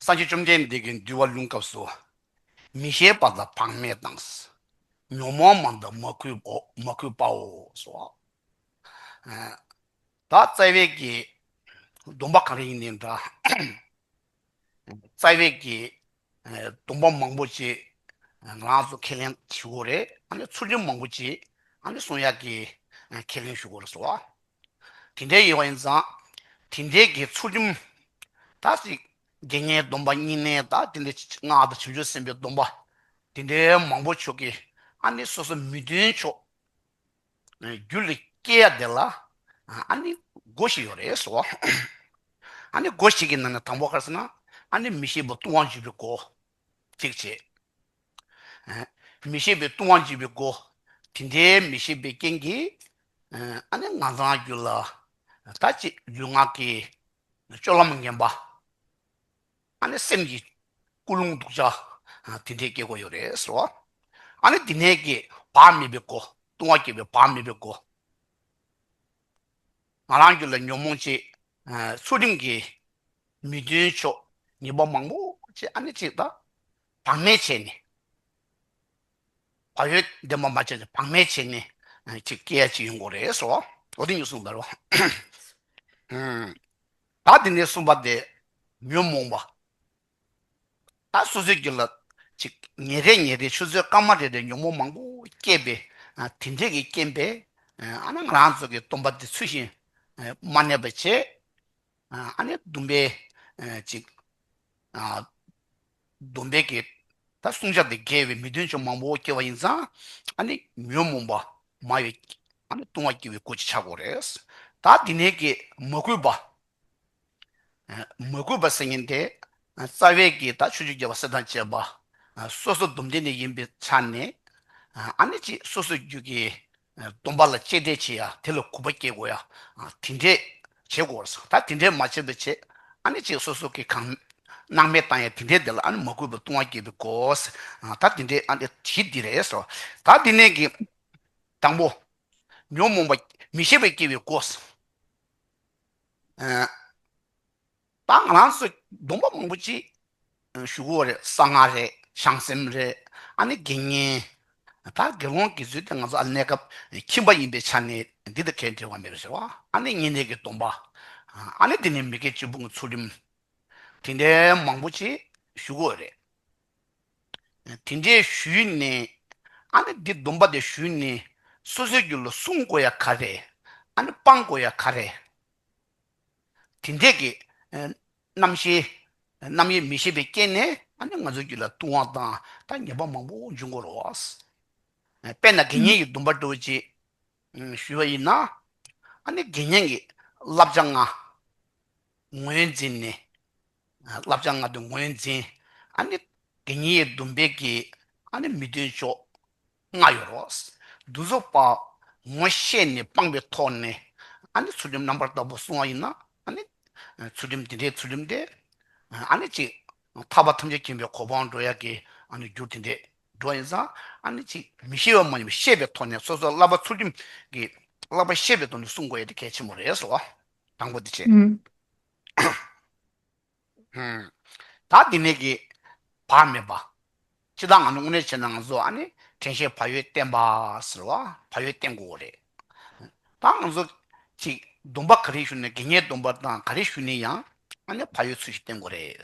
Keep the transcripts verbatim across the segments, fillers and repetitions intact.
སངས་རྒྱས་བཅོམ་ལྡན་འདས་ཀྱིས་འདུལ་བ་ལུང་སྐབས་སུ། མི་ཤེས་པ་དང་བག་མེད་དང་། ཉོན་མོངས་མ་དང་མ་གུས་པའོ་མ་གུས་པའོ་སོ། ད་རྩ་བའི་གི་སྡོམ་པ་ག་རེ་ཡིན་ནའི་འདྲ། རྩ་བའི་གི་སྡོམ་པ་མང་པོ་ཅིག་ང་རང་ཚོ་ཁས་ལེན་ཞུ་དགོས་རེད། ཨ་ནི་ཚུལ་ཁྲིམས་མང་པོ་ཅིག་ཨ་ནི་སྲུང་ཡག་གི་ཁས་ལེན་ཞུ་དགོས་རེད་སོ། དེ་འདྲའི་ཡོད་པ་ཡིན་ཙང་། དེ་འདྲའི་གི་ཚུལ་ཁྲིམས་ད་ཅིག་དགེ་བསྙེན་སྡོམ་པ་བསྙེན་གནས་ད་དེ་འདྲའི་སྔགས་དང་བྱང་ཆུབ་སེམས་དཔའི་སྡོམ་པ་དེ་འདྲའི་མང་པོ་ཅིག་གི་ཨ་ནི་སོ་སོ་མི་མཐུན་ཕྱོགས་རྒྱུད་ལ་སྐྱེ་ཡ་དེ་ལ་ཨ་ནི་སྒོ་ཞིག་ཡོད་རེད་སོ། ཨ་ནི་སྒོ་ཞིག་གི་ནང་ནས་དང་པོ་ག་རེ་ཟེར་ན། ཨ་ནི་མི་ཤེས་པ་ལྟུང་བ་འཇུག་པའི་སྒོ་གཅིག་བྱས། མི་ཤེས་པའི་ལྟུང་བ་འཇུག་པའི་སྒོ། དེ་འདྲའི་མི་ཤེས་པའི་རྐྱེན་གྱིས་ཨ་ནི་ང་ཚང་རྒྱུད་ལ་ད་ཅིག་ལུས་ངག་གི་སྤྱོད་ལམ་ངན་པ། ཨ་ནི་སེམས་ཀྱི་ཀུན་སློང་སྡུག་ཅག་དེ་འདྲའི་སྐྱེ་དགོས་ཡོད་རེད་ཟེར་བ། ཨ་ནི་འདི་ནས་ཀྱི་བག་མེད་པའི་སྒོ། ལྟུང་བ་སྐྱེ་བའི་བག་མེད་པའི་སྒོ། ང་རང་རྒྱུད་ལ་ཉོན་མོངས་ཅིག་ཚུལ་ཁྲིམས་ཀྱི་མི་མཐུན་ཕྱོགས་ཉེས་པ་མང་པོ་ཅིག་ཨ་ནི་ཅིག་ད་བག་མེད་བྱས་ནས། བག་ཡོད་ལྡན་པ་མ་བྱས་ནས་བག་མེད་བྱས་ནས་ཅིག་སྐྱེ་ཡ་ཅིག་ཡོང་གི་རེད་ཟེར་བ། འོ་དེ་ཉིད་གསུངས་པ་རེད་བ། ད་དེ་ནས་གསུམ་པ་དེ་ཉོན་མོངས་པ། ད་སོ་སོའི་རྒྱུད་ལ་ཅིག་ཉིན་རེ་ཉིན་རེ་ཆུ་ཚོད་སྐར་མ་རེ་རེ་ཉོན་མོངས་མང་པོ་སྐྱེས་པས། དེ་འདྲས་ཀྱི་རྐྱེན་པས་ཨ་ནི་ང་རང་ཚོ་གི་སྡོམ་པ་དེ་ཚུལ་བཞིན་མ་གནས་པ་བྱས། ཨ་ནི་སྡོམ་པའི་ཅིག་སྡོམ་པའི་གི་ད་བསྲུང་བྱ་དེ་འགལ་བའི་མི་མཐུན་ཕྱོགས་མང་པོ་སྐྱེ་བ་ཡིན་ཙང་། ཨ་ནི་ཉོན་མོངས་པ་མ་ཡོད། ཨ་ནི་ལྟུང་བ་སྐྱེ་བའི་སྒོ་ཅིག་ཆགས་དགོས་རེད། ད་དེ་ནས་ཀྱི་མ་གུས་པ། མ་གུས་པ་ཟེར་མཁན་དེ་རྩ་བའི་གི་ད་ཆོས་སྤྱོད་རྒྱལ་བ་སྲས་དང་བཅས་པ་སོ་སོ་སྡོམ་ལྡན་ནས་ཡིན་པའི་ཆ་ནས། ཨ་ནི་ཅིག་སོ་སོའི་རྒྱུད་ཀྱི་སྡོམ་པ་ལ་གཅེས་སྤྲས་བྱེད་ཡ་དེ་ལ་གུས་པ་སྐྱེ་དགོས་ཡ་དེ་འདྲས་བྱེད་དགོས་ཟེར། ད་དེ་འདྲས་མ་བྱས་པ་བྱས། ཨ་ནི་ཅིག་སོ་སོ་གི་གང་སྣང་མེད་བཏང་ཡ་དེ་འདྲས་དེ་ལ་ཨ་ནི་མ་གུས་པ་ལྟུང་བ་སྐྱེ་བའི་སྒོ་ཟེར། ད་དེ་འདྲས་ཨ་ནི་གཞི་འདི་རེད་ཟེར། ད་དེ་ནས་གི་དང་པོ། ཉོན་མོངས་པ་མི་ཤེས་པ་སྐྱེ་བའི་སྒོ་ཟེར། ད་ང་རང་ཚོ་སྡོམ་པ་མང་པོ་ཅིག་ཞུ་གི་ཡོད་རེད། གསང་སྔགས་རེད། བྱང་སེམས་རེད། ཨ་ནི་དགེ་བསྙེན། ད་དགེ་སློང་དགེ་ཚུལ་དེ་ང་ཚོ་ཨ་གནས་སྐབས་ཁྱིམ་པ་ཡིན་པའི་ཆ་ནས་འདི་དང་གའི་འབྲེལ་བ་མེད་པ་ཟེར་བ། ཨ་ནི་བསྙེན་གནས་ཀྱི་སྡོམ་པ། ཨ་ནི་དེ་ནས་མི་དགེ་བཅུ་སྤོང་གི་ཚུལ་ཁྲིམས། དེ་འདྲའི་མང་པོ་ཅིག་ཞུ་གི་ཡོད་རེད། དེ་འདྲའི་ཞུས་ནས་ཨ་ནི་འདི་སྡོམ་པ་དེ་ཞུས་ནས་སོ་སོའི་རྒྱུད་ལ་བསྲུང་དགོས་ཡ་ག་རེ། ཨ་ནི་སྤང་དགོས་ཡ་ག་རེ། དེ་འདྲས་ཀྱི་རྣམ་ཤེས་རྣམ་དབྱེ་མི་ཤེས་པའི་རྐྱེན་ནས་ཨ་ནི་ང་ཚོའི་རྒྱུད་ལ་ལྟུང་བ་དང་ད་ཉེས་པ་མང་པོ་འབྱུང་གི་ཡོད་རེད་བ། དཔེར་ན་དགེ་བསྙེན་གྱི་སྡོམ་པ་འདྲ་བོ་ཅིག་ཞུས་པ་ཡིན་ན། ཨ་ནི་དགེ་བསྙེན་གྱི་བསླབ་བྱ་ལྔ་ངོས་འཛིན་ནས། བསླབ་བྱ་ལྔ་དེ་ངོས་འཛིན། ཨ་ནི་དགེ་བསྙེན་གྱི་སྡོམ་པའི་གི་ཨ་ནི་མི་མཐུན་ཕྱོགས་ལྔ་ཡོད་རེད། འདི་ཚོ་པ་ངོ་ཤེས་ནས་སྤངས་པའི་ཐོག་ནས་ཨ་ནི་ཚུལ་ཁྲིམས་རྣམ་པར་དག་པ་སྲུང་བ་ཡིན་ན། ཨ་ནི་ཚུལ་ཁྲིམས་དེ་འདྲའི་ཚུལ་ཁྲིམས་དེ་ཨ་ནི་ཅིག་ཐར་པ་ཐམས་ཅད་མཁྱེན་པའི་གོ་འཕང་འགྲོ་ཡག་གི་ཨ་ནི་རྒྱུ་དེ་འདྲས་འགྲོ་ཡིན་ཙང་། ཨ་ནི་ཅིག་མི་ཤེས་པ་མ་ཡིན་པ་ཤེས་པའི་ཐོག་ནས་སོ་སོ་བསླབ་པ་ཚུལ་ཁྲིམས་ཀྱི་བསླབ་པ་ཤེས་པའི་ཐོག་ནས་སྲུང་དགོས་ཡ་དེ་གལ་ཆེན་པོ་རེད་ཟེར་བ། དང་པོ་དེ་བྱས། ཨུམ། ད་འདི་ནས་ཀྱི་བག་མེད་པ། སྤྱིར་བཏང་ང་ཚོ་དངོས་གནས་བྱས་ན་ང་ཚོ་ཨ་ནི་དྲན་ཤེས་བག་ཡོད་བསྟེན་པ་ཟེར་བ། བག་ཡོད་བསྟེན་དགོས་རེད། ད་ང་ཚོ་ཅིག་སྡོམ་པ་ག་རེ་ཞུ་ནས་དགེ་བསྙེན་སྡོམ་པ་དང་ག་རེ་ཞུ་ནས་ཡང་ཨ་ནི་བག་ཡོད་ཚུལ་བཞིན་བསྟེན་དགོས་རེད།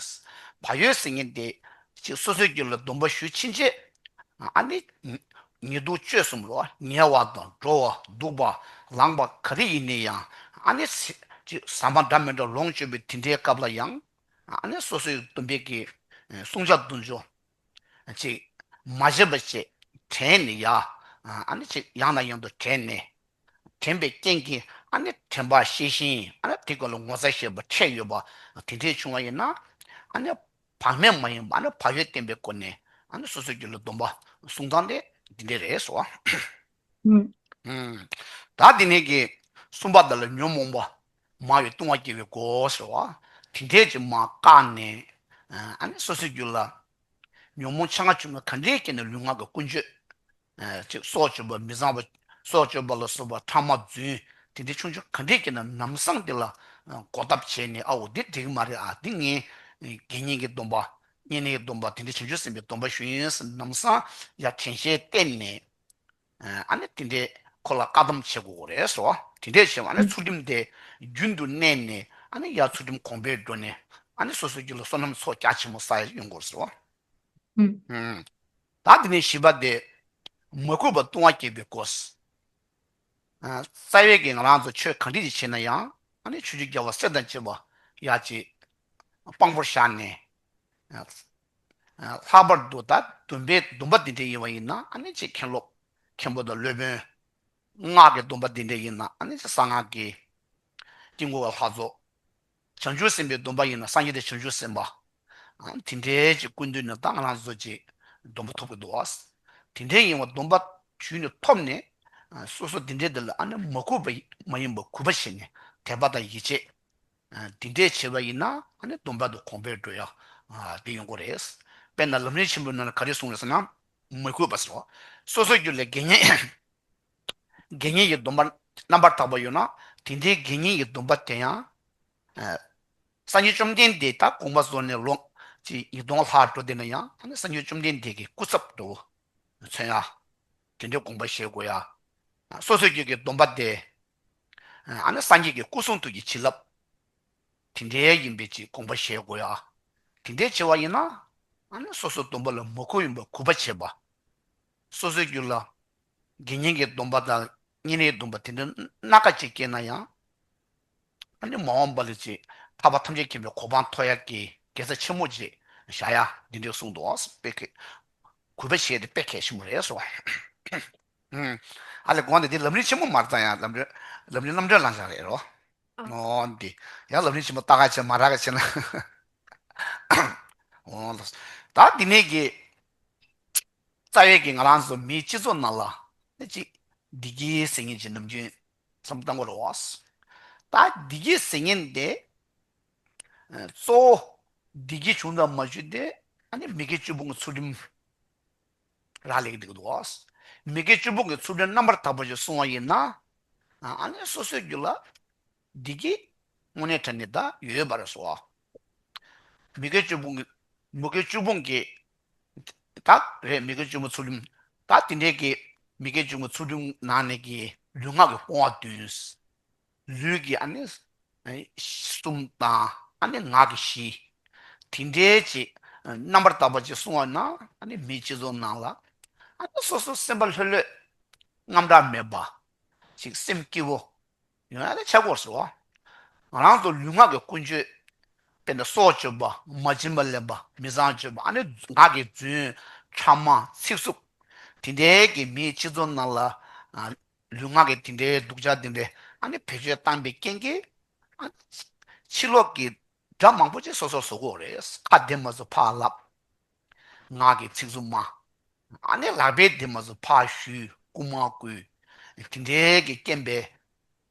བག་ཡོད་ཟེར་མཁན་དེ་ཅིག་སོ་སོའི་རྒྱུད་ལ་སྡོམ་པ་ཞུ་ཕྱིན་ཆད། ཨ་ནི་ཉེས་ལྟུང་སྤྱོད་གསུམ་ལོ། ཉལ་བ་དང་འགྲོ་བ་འདུག་པ་ལངས་པ་ག་རེ་ཡིན་ནའི་ཡང་ཨ་ནི་ཟ་མ་འདྲ་མི་འདྲ་ལོངས་སྤྱོད་པའི་དེ་འདྲའི་སྐབས་ལ་ཡང་ཨ་ནི་སོ་སོའི་སྡོམ་པའི་གི་བསྲུང་བྱ་བདུན་ཅུ་ཅིག་མ་བརྗེད་པ་བྱས་དྲན་ནས་ཡ། ཨ་ནི་ཅིག་ཡང་ནས་ཡང་དུ་དྲན་ནས། དྲན་པའི་རྐྱེན་གྱིས་ཨ་ནི་དྲན་པ་ཤེས་བཞིན་ཨ་ནི་དེ་སྐོར་ལ་ངོ་ཚ་ཤེས་པ་འཕྲད་ཡོད་པ་དེ་འདྲས་བྱུང་བ་ཡིན་ན། ཨ་ནི་བག་མེད་མ་ཡིན་པ་ཨ་ནི་བག་ཡོད་བསྟེན་པའི་སྒོ་ནས་ཨ་ནི་སོ་སོའི་རྒྱུད་ལ་སྡོམ་པ་སྲུང་སྟངས་དེ་འདི་འདྲས་རེད་ཟེར་བ། ཨུམ། ད་འདི་ནས་ཀྱི་གསུམ་པ་དེ་ལ་ཉོན་མོངས་པ་མ་ཡི་ལྟུང་བ་སྐྱེ་བའི་སྒོ་ཟེར་བ། དེ་འདྲས་ཀྱི་མ་བཀག་ནས་ཨ་ནི་སོ་སོའི་རྒྱུད་ལ་ཉོན་མོངས་ཆ་ང་ཆུང་ངུ་ག་འདྲས་སྐྱེས་ནས་ལུས་ངག་གི་ཀུན་སྤྱོད། ཅིག་སྲོག་གཅོད་པ་མི་བཟང་བ། སྲོག་གཅོད་པ་ལ་སོགས་པ་ཕྲ་མ་རྫུན་དེ་འདྲའི་ཆུང་ཆུང་ག་འདྲས་སྐྱེས་ན་ལམ་སང་དེ་ལ་གོ་ཐབས་བྱས་ནས་ཨ་འོ་འདི་འགྲིག་གི་མ་རེད། ཨ་འདི་ངས་ དགེ་བསྙེན་གྱི་སྡོམ་པ། བསྙེན་གནས་ཀྱི་སྡོམ་པ་དེ་འདྲ་བྱང་ཆུབ་སེམས་དཔའི་སྡོམ་པ་ཞུ་ཡིན་ཟེར་ལམ་སང་ཡར་དྲན་ཤེས་བསྟེན་ནས། ཨ་ནི་དེ་འདྲའི་ཁོ་ལ་བཀའ་གདམས་བྱེད་དགོས་རེད་ཟེར་བ། དེ་འདྲའི་བྱས་པ་ཨ་ནི་ཚུལ་ཁྲིམས་དེ་རྒྱུན་དུ་གནས་ནས་ཨ་ནི་ཡར་ཚུལ་ཁྲིམས་གོང་འཕེལ་འགྲོ་ནས་ཨ་ནི་སོ་སོའི་རྒྱུད་ལ་བསོད་ནམས་ཚོགས་རྒྱ་ཆེན་པོ་བསགས་ཡོང་དགོས་ཟེར་བ། ཨུམ། ད་དེ་ནས་བཞི་པ་དེ། མ་གུས་པ་ལྟུང་བ་བསྐྱེད་པའི་སྒོ། ཨ། རྩ་བའི་གི་ང་རང་ཚོ་ཆོས་གང་འདྲ་ཞིག་བྱེད་ན་ཡང་ཨ་ནི་ཆོས་རྒྱལ་བ་སྲས་དང་བཅས་པ་ཡར་ཅིག་དཔང་པོར་བཞག་ནས། ཨ། ཨ། ལྷག་པར་དུ་ད་སྡོམ་པའི་སྡོམ་པ་འདི་འདྲ་ཡིན་པ་ཡིན་ན་ཨ་ནི་ཅིག་མཁན་སློབ་མཁན་པོ་དང་སློབ་དཔོན། སྔགས་ཀྱི་སྡོམ་པ་འདི་འདྲ་ཡིན་ན་ཨ་ནི་ཅིག་གསང་སྔགས་ཀྱི་དཀྱིལ་འཁོར་གྱི་ལྷ་ཚོགས། བྱང་ཆུབ་སེམས་དཔའི་སྡོམ་པ་ཡིན་ན་སངས་རྒྱས་དང་བྱང་ཆུབ་སེམས་དཔའ། ཨ། དེ་འདྲའི་ཅིག་སྐུ་མདུན་ནས་ད་ང་རང་ཚོ་ཅིག་སྡོམ་པ་ཐོབ་ཀྱི་འདུག་བ། དེ་འདྲའི་ཡིན་པ་སྡོམ་པ་ཞུས་ནས་ཐོབ་ནས། ཨ། སོ་སོ་དེ་འདྲའི་དེ་ལ་ཨ་ནི་མ་གུས་པ་མ་ཡིན་པ་གུས་པ་བྱས་ནས་དད་པ་དང་ཡིད་ཆེས། ཨ། དེ་འདྲའི་བྱས་པ་ཡིན་ན་ཨ་ནི་སྡོམ་པ་དེ་གོང་འཕེལ་འགྲོ་ཡ། ཨ། དེ་ཡོང་གི་རེད། དཔེར་ན་ལམ་རིམ་ཆེན་མོའི་ནང་ལ་ག་རེ་གསུངས་རེད་ཟེར་ན། མ་གུས་པ་ཟེར་བ། སོ་སོའི་རྒྱུད་ལ་དགེ་བསྙེན། དགེ་བསྙེན་གྱི་སྡོམ་པ་རྣམ་པར་དག་པ་ཡོད་ན། དེ་འདྲའི་དགེ་བསྙེན་གྱི་སྡོམ་པ་དེ་ཡང་། ཨ། སངས་རྒྱས་བཅོམ་ལྡན་འདས་ད་དགོངས་པ་རྫོགས་ནས་ལོ་ཅིག་ཉིས་སྟོང་ལྷག་འགྲོ་བསྡད་ན་ཡང་ཨ་ནི་སངས་རྒྱས་བཅོམ་ལྡན་འདས་ཀྱི་སྐུ་ཚབ་ཏུ་མཚོན་ཡ། དེ་འདྲའི་དགོངས་པ་བཞེས་དགོས་ཡ། སོ་སོའི་རྒྱུད་ཀྱི་སྡོམ་པ་དེ། ཨ་ནི་སངས་རྒྱས་ཀྱི་སྐུ་གསུང་ཐུགས་ཀྱི་བྱིན་རླབས་དེ་འདྲའི་ཡིན་པའི་ཅིག་དགོངས་པ་བཞེས་དགོས་ཡ། དེ་འདྲའི་བྱས་པ་ཡིན་ན་ཨ་ནི་སོ་སོའི་སྡོམ་པ་ལ་མ་གུས་པ་ཡིན་པ་གུས་པ་བྱེད་པ། སོ་སོའི་རྒྱུད་ལ་དགེ་བསྙེན་གྱི་སྡོམ་པ་དང་བསྙེན་གནས་སྡོམ་པ་དེ་འདྲ་སྣ་ཁ་ཅིག་སྐྱེས་ན་ཡང་། ཨ་ནི་མ་འོངས་པ་ལ་ཅིག་ཐར་པ་ཐམས་ཅད་མཁྱེན་པའི་གོ་འཕང་ཐོབ་ཡག་གི་དགེ་རྩ་ཆེན་མོ་ཅིག་བཞག་ཡ་འདི་འདྲ་གསུངས་འདུག་དཔེ་གལ། གུས་པ་བྱས་ཏེ་དཔེ་གལ་ཆེན་པོ་རེད་ཟེར་བ། ཨ་ལས་དགོངས་ཏེ་འདི་ལམ་རིམ་ཆེན་མོ་མ་རེད་ད་ཡང་ལམ་རིམ་ལམ་རིམ་རྣམ་གྲོལ་བླང་བྱ་རེད་རོ། ཨོ་འདི་ཡང་ལམ་རིམ་ཆེན་མོ་ལྟ་ག་བྱེད་མ་རག་ག་བྱེད་ན། ཨོ་ད་འདི་ནས་ཀྱི། རྩ་བའི་གི་ང་རང་ཚོ་མིའི་སྤྱི་ཚོགས་ནང་ལ་ནི་ཅིག་བདེ་སྐྱིད་ཟེར་མཁན་ཅིག་ནམ་རྒྱུན་བསམ་བཏང་གི་རེད་བ། ད་བདེ་སྐྱིད་ཟེར་མཁན་དེ་གཙོ་བོ་བདེ་སྐྱིད་བྱུང་དང་མ་བྱུང་དེ་ཨ་ནི་མི་དགེ་བཅུ་སྤོང་གི་ཚུལ་ཁྲིམས་རག་ལས་ཀྱི་འདུག་འདུག་བ། མི་དགེ་བཅུ་སྤོང་གི་ཚུལ་ཁྲིམས་རྣམ་པར་དག་པ་ཞིག་སྲུང་བ་ཡིན་ན་ཨ་ནི་སོ་སོའི་རྒྱུད་ལ། བདེ་སྐྱིད་དངོས་གནས་དྲང་གནས་ད་ཡོད་པ་རེད་ཟེར་བ། མི་དགེ་བཅུ་སྤོང་གི་མི་དགེ་བཅུ་སྤོང་གི་ད་རེད་མི་དགེ་བཅུ་སྤོང་ཚུལ་ཁྲིམས། ད་དེ་འདྲའི་གི་མི་དགེ་བཅུ་སྤོང་ཚུལ་ཁྲིམས་ནང་ནས་ཀྱི་ལུས་ངག་གི་སྤོང་བ་བདུན། ལུས་ཀྱི་ཨ་ནི་གསུམ་དང་ཨ་ནི་ངག་གི་བཞི། དེ་འདྲའི་ཅིག་རྣམ་པར་དག་པ་ཅིག་སྲུང་བ་ན་ཨ་ནི་མིའི་སྤྱི་ཚོགས་ནང་ལ་ཨ་ནི་སོ་སོ་སེམས་པ་ལྷོད་ལྷོད་དངངས་སྐྲག་མེད་པ་ཅིག་སེམས་སྐྱིད་པོ། ཡོང་ཡ་ལ་ཆགས་དགོས་ཟེར་བ། ང་རང་ཚོ་ལུས་ངག་གི་ཀུན་སྤྱོད། དཔེར་ན་སྲོག་གཅོད་པ་མ་བྱིན་པ་ལེན་པ་མི་ཚངས་སྤྱོད་པ་ཨ་ནི་ངག་གི་རྫུན། ཕྲ་མ་ཚིག་རྩུབ། དེ་འདྲའི་གི་མིའི་སྤྱི་ཚོགས་ནང་ལ། ལུས་ངག་གི་དེ་འདྲའི་སྡུག་ཅག་དེ་འདྲའི་ཨ་ནི་བེད་སྤྱོད་བཏང་པའི་རྐྱེན་གྱིས། ཕྱི་ལོགས་ཀྱི་དགྲ་མང་པོ་ཅིག་སོ་སོར་བཟོ་དགོས་རེད། ཁ་བདེ་མ་བཟོ་ཕར་ལབ། ངག་གི་ཚིག་རྩུབ་སྨྲ། ཨ་ནི་ལག་པས་བདེ་མ་བཟོ་ཕར་གཞུས་རྐུ་མ་རྐུས། དེ་འདྲའི་གི་རྐྱེན་པས།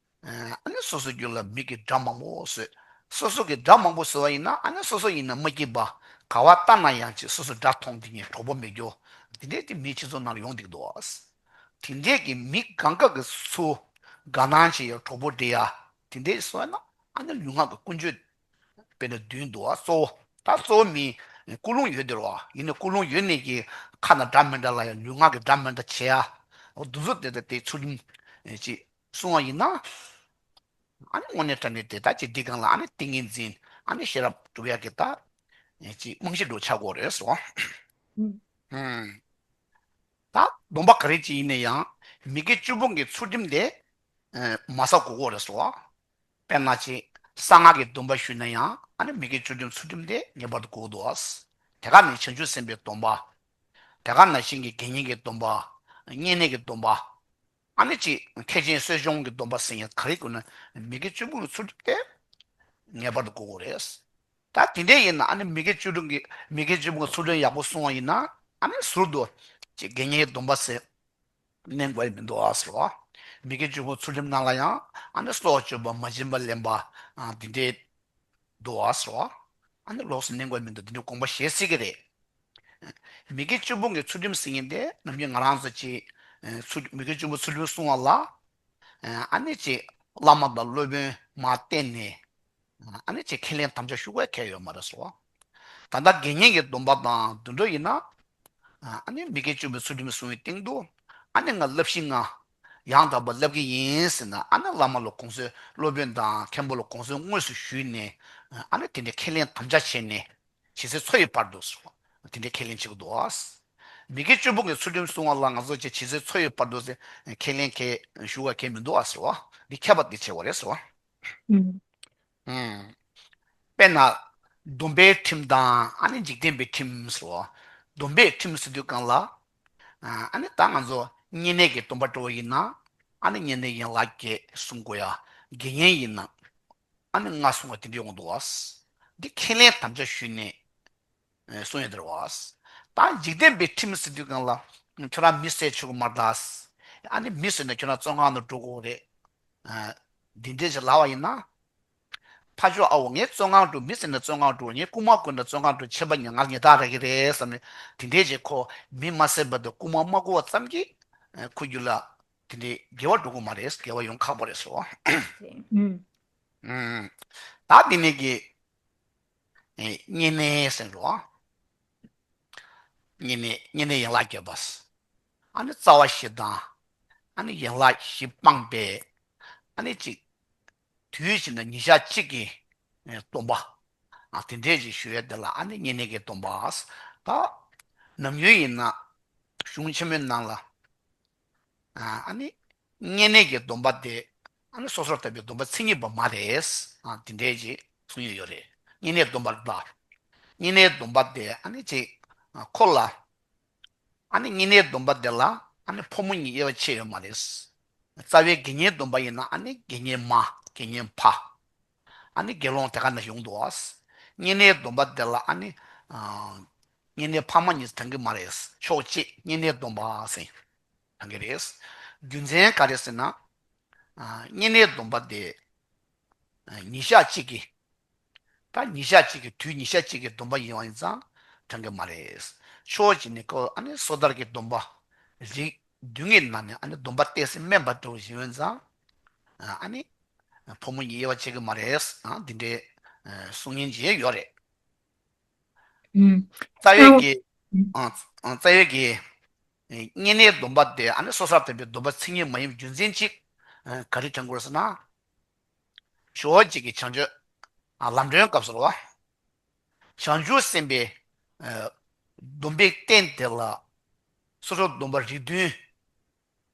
ཨ་ནི་སོ་སོའི་རྒྱུད་ལ་མི་གི་དགྲ་མང་པོ་བཟོས། སོ་སོ་གི་དགྲ་མང་པོ་བཟོས་པ་ཡིན་ན་ཨ་ནི་སོ་སོ་ཡིན་ན་མ་སྐྱིད་པ། ག་བ་ལྟ་ན་ཡང་ཅིག་སོ་སོ་དགྲ་མཐོང་དེ་ངས་གྲོགས་པོ་མེད་རྒྱུ། དེ་འདྲའི་དེ་མིའི་སྤྱི་ཚོགས་ནང་ལ་ཡོང་བསྡད་འདུག་དེ་འདྲའི་གི་མི་གང་ག་གི་ཚུར་དགའ་སྣང་བྱེད་ཡ་གྲོགས་པོ་འདྲེ་ཡ། དེ་འདྲའི་བཟོས་ན་ཨ་ནི་ལུས་ངག་གི་ཀུན་སྤྱོད། དཔེར་ན་བདུན་འདུག་བ་གཙོ་བོ། ད་གཙོ་བོ་མི། ཀུན་སློང་ཡོད་དེ་རེད་བ། ཡིན་ནའི་ཀུན་སློང་ཡོད་ནས་ཀྱི་ཁ་ན་དགྲ་མི་འདྲ་ལ་ཡང་ལུས་ངག་གི་དགྲ་མི་འདྲ་བྱེད་ཡ། འོ་འདུ་འཛོ་དེ་ལྟ་དེ་ཚུལ་ཁྲིམས་ཅིག་སྲུང་བ་ཡིན་ན། ཨ་ནི་དངོས་གནས་དྲང་གནས་དེ་ད་ཅིག་འདི་སྒང་ལ་ཨ་ནི་ཏིང་ངེ་འཛིན་ཨ་ནི་ཤེས་རབ་སྒྲུབ་ཡ་གི་ད། ཅིག་རྨང་གཞི་འདྲ་ཆགས་དགོས་རེད་སོ། ད་སྡོམ་པ་ག་རེ་ཅིག་ཡིན་ན་ཡང་མི་དགེ་བཅུ་སྤོང་གི་ཚུལ་ཁྲིམས་དེ། མ་བསགས་དགོས་རེད་སོ། དཔེར་ན་ཅིག་གསང་སྔགས་ཀྱི་སྡོམ་པ་ཞུས་ན་ཡང་ཨ་ནི་མི་དགེ་བཅུ་སྤོང་ཚུལ་ཁྲིམས་དེ་ངེས་པར་དུ་དགོས་འདུག་དེ་ག་ནི་བྱང་ཆུབ་སེམས་དཔའི་སྡོམ་པ། དེ་ག་ནང་བཞིན་གྱི་དགེ་བསྙེན་གྱི་སྡོམ་པ། བསྙེན་གནས་ཀྱི་སྡོམ་པ། ཨ་ནི་ཅིག་ཐེག་ཆེན་གསོ་སྦྱོང་གི་སྡོམ་པ་ཟེར་མཁན་ག་རེ་དགོས་ན་མི་དགེ་བཅུ་སྤོང་གི་ཚུལ་ཁྲིམས་དེ་ངེས་པར་དུ་དགོས་དགོས་རེད། ད་དེ་འདྲ་ཡིན་ན་ཨ་ནི་མི་དགེ་བཅུ་སྤོང་གི་མི་དགེ་བཅུ་སྤོང་གི་ཚུལ་ཁྲིམས་ཡག་པོ་སྲུང་བ་ཡིན་ན་ཨ་ནི་ཟུར་དུ་ཅིག་དགེ་བསྙེན་གྱི་སྡོམ་པ་ཟེར། གནོན་དགོས་མི་འདུག་ཨ་ཟེར་བ། མི་དགེ་བཅུ་སྤོང་ཚུལ་ཁྲིམས་ནང་ལ་ཡང་ཨ་ནི་སྲོག་གཅོད་པ་མ་བྱིན་པ་ལེན་པ་ཨ་འདི་འདྲའི་འདུག་ཨ་ཟེར་བ། ཨ་ནི་ལོགས་སུ་གནོན་དགོས་མི་འདུག་འདི་འདྲའི་དགོངས་པ་བཞེས་སྲིད་ཀྱི་རེད། མི་དགེ་བཅུ་སྤོང་གི་ཚུལ་ཁྲིམས་ཟེར་མཁན་དེ་ནམ་རྒྱུན་ང་རང་ཚོ་ཅིག་ཚུལ་མི་དགེ་བཅུ་སྤོང་ཚུལ་ཁྲིམས་སྲུང་བ་ལ་ཨ་ནི་ཅིག་བླ་མ་དང་སློབ་དཔོན་མར་བསྟེན་ནས། ཨ་ནི་ཅིག་ཁས་ལེན་དམ་བཅའ་ཞུ་དགོས་གལ་ཡོད་མ་རེད་ཟེར་བ། ད་ལྟ་དགེ་བསྙེན་གྱི་སྡོམ་པ་དང་དུད་འགྲོ་ཡིན་ན། ཨ་ནི་མི་དགེ་བཅུ་པའི་ཚུལ་ཁྲིམས་སྲུང་བའི་སྟེང་དུ། ཨ་ནི་ང་བསླབ་གཞི་ལྔ་ཡང་དག་པར་བསླབ་ཀྱི་ཡིན་ཟེར་ན། ཨ་ནི་བླ་མ་ལ་དགོངས་ཚུལ། སློབ་དཔོན་དང་མཁན་པོ་ལ་དགོངས་ཚུལ་དངོས་སུ་ཞུས་ནས། ཨ་ནི་དེ་འདྲའི་ཁས་ལེན་དམ་བཅའ་བྱས་ནས། ཇི་སྲིད་འཚོ་ཡི་བར་དུ་ཟེར་བ། དེ་འདྲའི་ཁས་ལེན་བྱེད་ཀྱི་འདུག་ཨ། མི་དགེ་བཅུ་སྤོང་གི་ཚུལ་ཁྲིམས་སྲུང་བ་ལ་ང་ཚོ་ཅིག་ཇི་སྲིད་འཚོ་ཡི་བར་དུ་ཟེར་ཁས་ལེན་གལ་ཞུ་བ་གལ་མི་འདུག་ཨ་ཟེར་བ། འདི་ཁྱད་པར་འདི་ཕྱེ་བ་རེད་ཟེར་བ། ཨུམ། དཔེར་ན། སྡོམ་པའི་ཁྲིམས་དང་ཨ་ནི་འཇིག་རྟེན་པའི་ཁྲིམས་ཟེར་བ། སྡོམ་པའི་ཁྲིམས་ཟེར་དུས་སྒང་ལ། ཨ་ནི་ད་ང་ཚོ་བསྙེན་གནས་ཀྱི་སྡོམ་པ་འགྲོ་བ་ཡིན་ན། ཨ་ནི་བསྙེན་གནས་ཡན་ལག་བརྒྱད་སྲུང་དགོས་ཡ། དགེ་བསྙེན་ཡིན་ན། ཨ་ནི་ལྔ་སྲུང་བ་དེ་འདྲ་ཡོང་འདུག་བ། འདི་ཁས་ལེན་དམ་བཅའ་ཞུས་ནས། སྲུང་ཡོད་དེ་རེད་བ། ད་འཇིག་རྟེན་པའི་ཁྲིམས་ཟེར་དུས་སྒང་ལ། ཁྱོད་རང་མི་བསད་ཆོག་གི་མ་རེད་ད། ཨ་ནི་མི་བསད་ན་ཁྱོད་རང་བཙོན་ཁང་དུ་འགྲོ་དགོས་རེད། འདི་འདྲས་ཞིག་ལབ་པ་ཡིན་ན། ཕ་ཆོས་ཨ་འོ་ངས་བཙོན་ཁང་འགྲོ། མི་བསད་ན་བཙོན་ཁང་འགྲོ། ངས་རྐུན་མ་རྐུ་ན་བཙོན་ཁང་འགྲོ། ཆད་པ་ཉེ་ང་ཉེས་རྡུང་རག་གི་རེད་བསམ་ནས། དེ་འདྲས་ཀྱི་ཁོ་མི་མ་བསད་པ་དང་རྐུན་མ་མ་རྐུ་བ་ཙམ་གྱིས། ཁོ་རྒྱུད་ལ་དེ་འདྲའི་དགེ་བ་འགྲོ་གི་མ་རེད། དགེ་བ་ཡོང་ཁག་པོ་རེད་ཟེར་བ། ཨུམ། ད་དེ་ནས་ཀྱི། བསྙེན་གནས་ཟེར་རོ། བསྙེན་གནས་བསྙེན་གནས་ཡན་ལག་བརྒྱད་པ། ཨ་ནི་རྩ་བ་བཞི་དང་། ཨ་ནི་ཡན་ལག་བཞི་སྤངས་པའི། ཨ་ནི་གཅིག་དུས་གཅིག་ན་ཉིན་ཞག་གཅིག་གི་སྡོམ་པ། ཨ་དེ་འདྲས་ཅིག་ཞུ་ཡ་དེ་ལ་ཨ་ནི་བསྙེན་གནས་ཀྱི་སྡོམ་པ། ད་ནམ་རྒྱུན་ཡིན་ན་གཞུང་ཆེན་མོའི་ནང་ལ། ཨ་ནི་བསྙེན་གནས་ཀྱི་སྡོམ་པ་དེ། ཨ་ནི་སོ་སོར་ཐར་པའི་སྡོམ་པ་མཚན་ཉིད་པ་མ་རེད། ཨ་དེ་འདྲས་ཅིག་གསུང་ཡོད་ཡོད་རེད། བསྙེན་གནས་སྡོམ་པ་ལ། བསྙེན་གནས་སྡོམ་པ་དེ་ཨ་ནི་ཅིག་ཁོ་ལ། ཨ་ནི་བསྙེན་གནས་སྡོམ་པ་དེ་ལ་ཨ་ནི་ཕོ་མོ་གཉིས་དབྱེ་བ་ཕྱེ་ཡོད་མ་རེད། རྩ་བའི་དགེ་བསྙེན་སྡོམ་པ་ཡིན་ན་ཨ་ནི་དགེ་བསྙེན་མ། དགེ་བསྙེན་ཕ། ཨ་ནི་དགེ་སློང་དེ་ག་ནས་ཡོང་འདུག་བ། བསྙེན་གནས་སྡོམ་པ་དེ་ལ་ཨ་ནི། ཨ་བསྙེན་གནས་ཕ་མ་གཉིས་འདྲེན་གྱི་མ་རེད། ཕྱོགས་གཅིག་བསྙེན་གནས་སྡོམ་པ་ཟེར། འདྲེན་གྱི་རེད། རྒྱུ་མཚན་ག་རེ་ཟེར་ན། ཨ་བསྙེན་གནས་སྡོམ་པ་དེ། ཨ་ཉིན་ཞག་གཅིག་གི། ད་ཉིན་ཞག་གཅིག་གི་དུས་ཉིན་ཞག་གཅིག་གི་སྡོམ་པ་ཡིན་བ་ཡིན་ཙང་འདྲེན་གྱི་མ་རེད། ཕྱོགས་གཅིག་ནས་ཁོ་ཨ་ནི་སོ་ཐར་གྱི་སྡོམ་པ། རིགས་བདུན་གྱི་ནང་ནས་ཨ་ནི་སྡོམ་པ་གཏད་སའི་སྨན་པ་འདྲ་བོ་ཞིག་ཡིན་བ་ཡིན་ཙང་། ཨ་ནི་ཕོ་མོ་གཉིས་དབྱེ་བ་ཕྱེ་གི་མ་རེད། ཨ་འདི་འདྲའི་གསུང་མཁན་ཅིག་ཡོད་རེད། ཨུམ། རྩ་བའི་གི། ཨ་ཨ་རྩ་བའི་གི། བསྙེན་གནས་སྡོམ་པ་དེ་ཨ་ནི་སོ་སོར་ཐར་པའི་སྡོམ་པ་མཚན་ཉིད་མ་ཡིན་པའི་རྒྱུ་མཚན་གཅིག་ཨ་ག་རེ་དྲན་དགོས་ཟེར་ན། ཞོགས་ཀྱི་གི་བྱང་ཆུབ། ཨ་ལམ་སྒྲོན་སྐབས་སུ་རེད་བ། བྱང་ཆུབ་སེམས་དཔའི། ཨ་སྡོམ་པའི་རྟེན་དེ་ལ། སོ་སོར་སྡོམ་པ་རིགས་བདུན།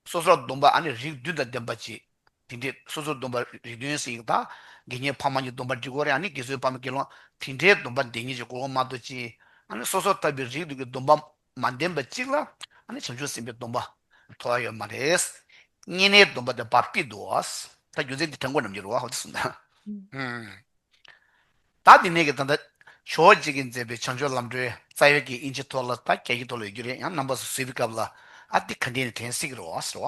སོ་སོར་སྡོམ་པ་ཨ་ནི་རིགས་བདུན་དང་ལྡན་པ་ཅིག་དེ་འདྲའི་སོ་སོར་སྡོམ་པ་རིགས་བདུན་ཟེར་ཡིག་དང་། དགེ་བསྙེན་ཕ་མ་གཉིས་སྡོམ་པ་འགྲིག་གོ་རེད། ཨ་ནི་དགེ་ཚུལ་ཕ་མ་དགེ་སློང་དེ་འདྲའི་སྡོམ་པ་འདི་ཉིད་ཀྱི་གོ་མ་གཏོགས་ཅི། ཨ་ནི་སོ་སོར་ཐར་པའི་རིགས་བདུན་གྱི་སྡོམ་པ་མ་ལྡན་པ་གཅིག་ལ་ཨ་ནི་བྱང་ཆུབ་སེམས་དཔའི་སྡོམ་པ་ཐོབ་ཡ་ཡོད་མ་རེད། བསྙེན་གནས་སྡོམ་པ་དེ་བབ་ཀྱི་འདུག་བ། ད་རྒྱུ་མཚན་འདི་དྲན་དགོས་རྣམས་ཀྱི་རེད་བ། ཧོ་དེ་གསུངས་ད། ད་དེ་ནས་ཀྱི་ད་ལྟ་ཇོ་བོ་རྗེ་གིས་མཛད་པའི་བྱང་ཆུབ་ལམ་སྒྲོན་རྩ་བའི་གི་ཨིན་ཇི་ཐོག་ལ་ད་རྒྱ་ཡིག་ཐོག་ལ་ཡོད་རྒྱུ་རེད། ཡང་རྣམ་པ་ཚོ་གཟིགས་པའི་སྐབས་ལ་ཨ་འདི་ག་འདྲས་ནས་དྲན་སྲིད་ཀྱི་རེད་བ་ཟེར་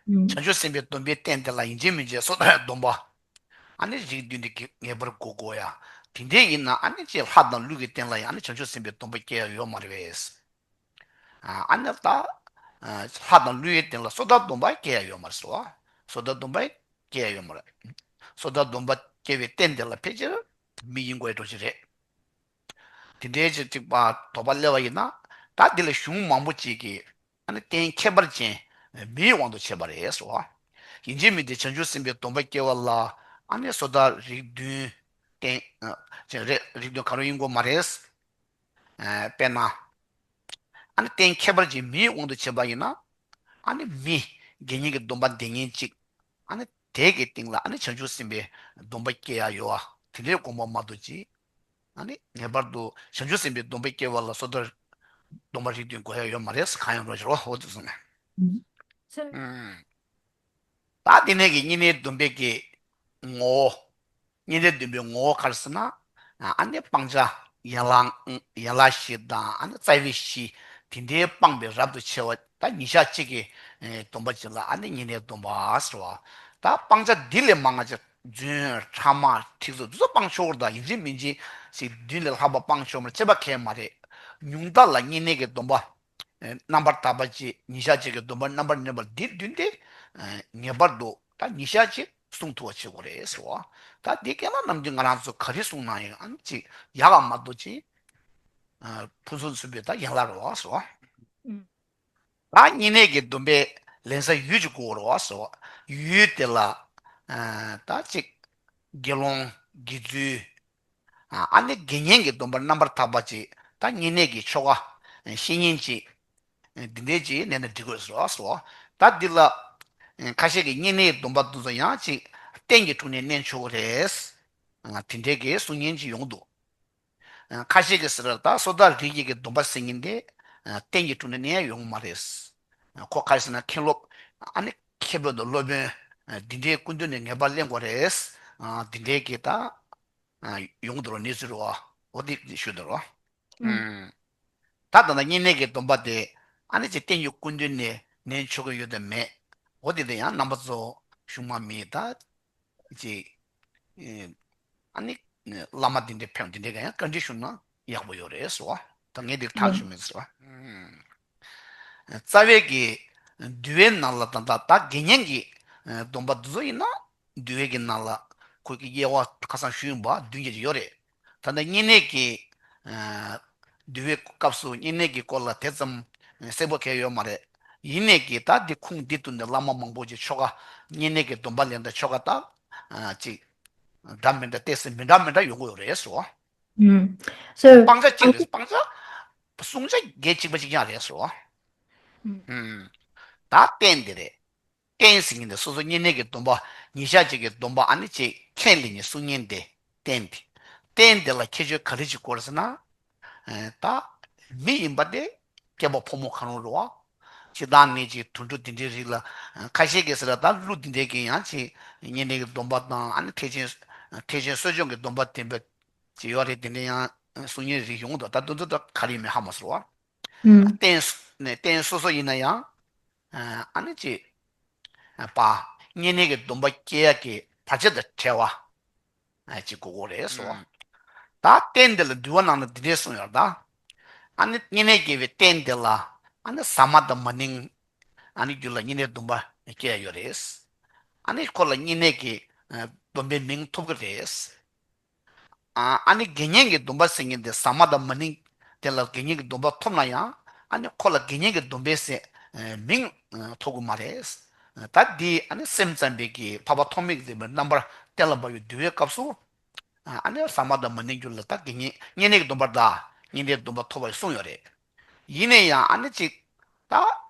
བ། བྱང་ཆུབ་སེམས་དཔའི་སྡོམ་པའི་རྟེན་དེ་ལ་ཡིན་གཅིག་མིན་གཅིག་སོ་ཐར་སྡོམ་པ། ཨ་ནི་རིགས་བདུན་དེ་གི་ངེས་པར་དགོས་དགོས་ཡ། དེ་འདྲས་ཡིན་ན་ཨ་ནི་ཅིག་ལྷ་དང་ཀླུ་གི་རྟེན་ལ་ཡང་ཨ་ནི་བྱང་ཆུབ་སེམས་དཔའི་སྡོམ་པ་སྐྱེ་ཡ་ཡོད་མ་རེད་པས། ཨ་ནི་ད། ལྷ་དང་ཀླུའི་རྟེན་ལ་སོ་ཐར་སྡོམ་པ་སྐྱེ་ཡ་ཡོད་མ་རེད་ཟེར་བ། སོ་ཐར་སྡོམ་པ་སྐྱེ་ཡ་ཡོད་མ་རེད། སོ་ཐར་སྡོམ་པ་སྐྱེ་བའི་རྟེན་དེ་ལ་ཕལ་ཆེར་མི་ཡིན་དགོས་འགྲོ་ཅི་རེད། དེ་འདྲའི་ཅིག་གཅིག་པ་དོགས་པ་སླེབས་པ་ཡིན་ན། ད་འདི་ལ་གཞུང་མང་པོ་ཅིག་གིས་ཨ་ནི་གཏན་ཁྱད་པར་ཅན་མིའི་དབང་དུ་བྱས་པ་རེད་ཟེར་བ། ཡིན་གཅིག་མིན་གཅིག་བྱང་ཆུབ་སེམས་དཔའི་སྡོམ་པ་སྐྱེ་བ་ལ་ཨ་ནི་སོ་ཐར་རིགས་བདུན་རྟེན་ཅན་རེད། རིགས་བདུན་གང་རུང་ཡིན་དགོས་མ་རེད། དཔེར་ན། ཨ་ནི་གཏན་ཁྱད་པར་ཅན་མིའི་དབང་དུ་བྱས་པ་ཡིན་ན། ཨ་ནི་མི་དགེ་བསྙེན་གྱི་སྡོམ་པ་འདོན་མཁན་གཅིག་ཨ་ནི་དེ་གི་སྟེང་ལ་ཨ་ནི་བྱང་ཆུབ་སེམས་དཔའི་སྡོམ་པ་སྐྱེ་ཡ་ཡོད་ཨ། དེ་འདྲའི་དགོངས་པ་མ་གཏོགས་ཅི། ཨ་ནི་ངེས་པར་དུ་བྱང་ཆུབ་སེམས་དཔའི་སྡོམ་པ་སྐྱེ་བ་ལ་སོ་ཐར་སྡོམ་པ་རིགས་བདུན་དགོས་ཡ་ཡོད་མ་རེད། གང་ཡང་རོགས་ཞེས་རོགས་ཧོ་དུ་སོང་ནས། ད་དེ་ནས་ཀྱི་བསྙེན་གནས་སྡོམ་པའི་གི་ངོ་བོ། བསྙེན་གནས་སྡོམ་པའི་ངོ་བོ་ག་རེ་ཟེར་ན། ཨ་ནི་སྤང་བྱ་ཡན་ལག་ཡན་ལག་བཞི་དང་ཨ་ནི་རྩ་བའི་བཞི་དེ་འདྲའི་སྤངས་པའི་རབ་ཏུ་ཕྱེ་བ། ད་ཉིན་ཞག་གཅིག་གི་སྡོམ་པ་ཅིག་ལ་ཨ་ནི་བསྙེན་གནས་སྡོམ་པ་ཟེར་བ། ད་སྤང་བྱ་འདི་ལས་མང་ང་ཅིག་རྫུན་ཕྲ་མ་ཁྲིགས་སོ་དེ་ཚོ་སྤང་ཆོག་གི་རེད། ད་ཡིན་གཅིག་མིན་གཅིག་ཞིག་བདུན་ལས་ལྷག་པ་སྤང་ཆོག་མ་རེད། ཅེས་པ་གང་ཡང་མ་རེད། ཉུང་མཐའ་ལ་བསྙེན་གནས་ཀྱི་སྡོམ་པ། རྣམ་པར་དག་པ་ཅིག་ཉིན་ཞག་གཅིག་གི་སྡོམ་པ་རྣམ་པར་གནས་པ་འདི་བདུན་དེ། ངེས་པར་དུ་ད་ཉིན་ཞག་གཅིག་སྲུང་ཐུབ་པ་བྱེད་དགོས་རེད་ཟེར་བ། ད་འདི་སྐད་ལ་ནམ་རྒྱུན་ང་རང་ཚོ་ག་རེ་གསུང་ན་ཡང་ཨ་ནི་ཅིག་ཡག་ག་མ་གཏོགས་ཅིག་ཕུན་སུམ་ཚོགས་པའི་ད་ཡན་ལག་རེད་བ་སོ། ཨུམ། ད་བསྙེན་གནས་ཀྱི་སྡོམ་པའི་ལེན་ས་ཡུལ་ཅིག་དགོས་རེད་བ་སོ། ཡུལ་དེ་ལ་ད་ཅིག་དགེ་སློང་དགེ་ཚུལ། ཨ་ནི་དགེ་བསྙེན་གྱི་སྡོམ་པ་རྣམ་པར་དག་པ་ཅིག་ད་བསྙེན་གནས་ཀྱི་ཆོ་ག་བཤེས་གཉེན་ཅིག་འདི་འདྲའི་ཅིག་གནས་ན་འགྲིག་གི་རེད་སོ། ད་འདི་ལ་ཁ་ཤས་ཀྱིས་བསྙེན་གནས་སྡོམ་པ་འདི་ཚོ་ཡང་ཅིག་རྟེན་གྱི་དྲུང་ནས་གནས་ཆོག་གི་རེད། དེ་འདྲའི་གི་གསུང་མཁན་ཅིག་ཡོང་འདུག་ཁ་ཤས་ཀྱིས་ཟེར་ད་སོ་ཐར་རིགས་བརྒྱད་ཀྱི་སྡོམ་པ་ཟེར་མཁན་དེ་རྟེན་གྱི་དྲུང་ནས་གནས་ཡ་ཡོང་གི་མ་རེད། ཁོ་ག་རེ་ཟེར་ན་མཁན་སློབ་ཨ་ནི་མཁས་པའི་དང་སློབ་དཔོན་འདི་འདྲའི་སྐུ་མདུན་ནས་ངེས་པར་གླེང་དགོས་རེད། འདི་འདྲའི་གི་ད་ཡོང་འདུག་རོ་གནས་ཚུལ་རོ། འོ་དེ་ཞུ་འདུག་རོ། ཨུམ། ད་ད་ལྟ་བསྙེན་གནས་ཀྱི་སྡོམ་པ་དེ་ཨ་ནི་ཅིག་རྟེན་གྱི་སྐུ་མདུན་ནས་ནན་ཆོག་གི་ཡོད་དམ་མེད། འོ་དེ་དེ་ཡང་རྣམ་པ་ཚོ་གཞུང་མ་མི་ད་ཅིག་ཨ་ནི་བླ་མ་དེ་འདྲའི་ཕན་དེ་འདྲའི་ག་ཡང་བཀའ་འདྲི་ཞུ་ན་ཡག་པོ་ཡོད་རེད་ཟེར་བ། ད་ངས་དེ་ཐག་ཆོད་མེད་ཟེར་བ། རྩ་བའི་གི་འདུལ་བའི་ནང་ལ་ད་ལྟ་ད་དགེ་བསྙེན་གྱི་སྡོམ་པ་འདི་ཚོ་ཡིན་ན་འདུལ་བའི་གི་ནང་ལ་ཁོས་ཀྱི་དབྱེ་བ་ཁ་སང་ཞུས་ཡིན་པ་བདུན་བརྒྱད་ཅིག་ཡོད་རེད། ད་ལྟ་བསྙེན་གནས་ཀྱི་འདུལ་བའི་སྐབས་སུ་བསྙེན་གནས་ཀྱི་སྐོར་ལ་དེ་ཙམ་གསལ་པོ་གང་ཡང་ཡོད་མ་རེད། ཡིན་ནས་ཀྱི་ད་འདི་ཁུངས་འདི་བསྟུན་ནས་བླ་མ་མང་པོ་ཅིག་ཆོ་ག་བསྙེན་གནས་ཀྱི་སྡོམ་པ་ལེན་ད་ཆོ་ག་ད་ཅིག་འདྲ་མི་འདྲ་ཏོག་ཙམ་མི་འདྲ་མི་འདྲ་ཡོང་གི་ཡོད་རེད་ཟེར་བ། ཨུམ། སོ་སྤང་བྱ་གཅིག་རེད། སྤང་བྱ་བསྲུང་བྱ་སྒེར་གཅིག་པ་གཅིག་རྐྱང་རེད་ཟེར་བ། ཨུམ། ད་རྟེན་འདི་རེད། རྟེན་ཟེར་མཁན་དེ་སོ་སོ་བསྙེན་གནས་ཀྱི་སྡོམ་པ་ཉིན་ཞག་གཅིག་གི་སྡོམ་པ་ཨ་ནི་ཅིག་ཁས་ལེན་ནས་སྲུང་མཁན་དེ་རྟེན་དེ། རྟེན་དེ་ལ་ཁྱད་ཆོས་ག་རེ་ཅིག་དགོས་ཟེར་ན། ད་མི་ཡིན་པ་དེ་སྐྱེས་པ་ཕོ་མོ་གང་རུང་རེད་བ། སྤྱིར་བཏང་ནས་ཅིག་དུད་འགྲོ་དེ་འདྲའི་རིགས་ལ་ཁ་ཤས་ཀྱིས་ཟེར་ད་ཀླུ་དེ་འདྲའི་གི་ཡང་ཅིག་བསྙེན་གནས་ཀྱི་སྡོམ་པ་དང་ཨ་ནི་ཐེག་ཆེན་ཐེག་ཆེན་གསོ་སྦྱོང་གི་སྡོམ་པ་ལྡན་པ་ཅིག་ཡོད་རེད། དེ་འདྲ་ཡང་སྲུང་མཁན་རིགས་ཡོང་འདུག་ད་དེ་ཚོ་ད་ག་རེ་ཡིན་མིན་ཧ་མ་གོ་བ། ཨུམ། རྟེན་ནས་རྟེན་སོ་སོ་ཡིན་ན་ཡང་ཨ་ནི་ཅིག་པ། བསྙེན་གནས་ཀྱི་སྡོམ་པ་སྐྱེ་ཡ་གི་བར་ཆད་དང་བྲལ་བ་ཅིག་དགོས་དགོས་རེད་སོ། ཨུམ། ད་རྟེན་འདི་ལ་འདུལ་བ་ནང་ན་འདི་འདྲས་གསུངས་ཡོད་ད། ཨ་ནི་བསྙེན་གནས་སྐྱེ་བའི་རྟེན་འདི་ལ་ཨ་ནི་ཟ་མ་དང་མ་ནིང་ཨ་ནི་རྒྱུད་ལ་བསྙེན་གནས་སྡོམ་པ་སྐྱེ་ཡ་ཡོད་རེད། ཨ་ནི་ཁོ་ལ་བསྙེན་གནས་ཀྱི་སྡོམ་པའི་མིང་ཐོབ་ཀྱི་རེད། ཨ་ནི་དགེ་བསྙེན་གྱི་སྡོམ་པ་ཟེར་མཁན་དེ་ཟ་མ་དང་མ་ནིང་དེ་ལ་དགེ་བསྙེན་གྱི་སྡོམ་པ་ཐོབ་ན་ཡང་ཨ་ནི་ཁོ་ལ་དགེ་བསྙེན་གྱི་སྡོམ་པའི་ཟེར་མིང་ཐོབ་ཀྱི་མ་རེད། ད་འདི་ཨ་ནི་སེམས་ཙམ་པའི་གི་འཕགས་པ་ཐོགས་མེད་ཀྱི་རྣམ་པར་གཏན་ལ་ཕབ་པའི་འདུལ་བའི་སྐབས་སུ་ཨ་ནི་ཟ་མ་དང་མ་ནིང་རྒྱུད་ལ་ད་དགེ་བསྙེན་བསྙེན་གནས་ཀྱི་སྡོམ་པ་དང་བསྙེན་གནས་སྡོམ་པ་ཐོབ་པ་གསུངས་ཡོད་རེད། ཡིན་ན་ཡང་ཨ་ནི་ཅིག་ད་བྱེ་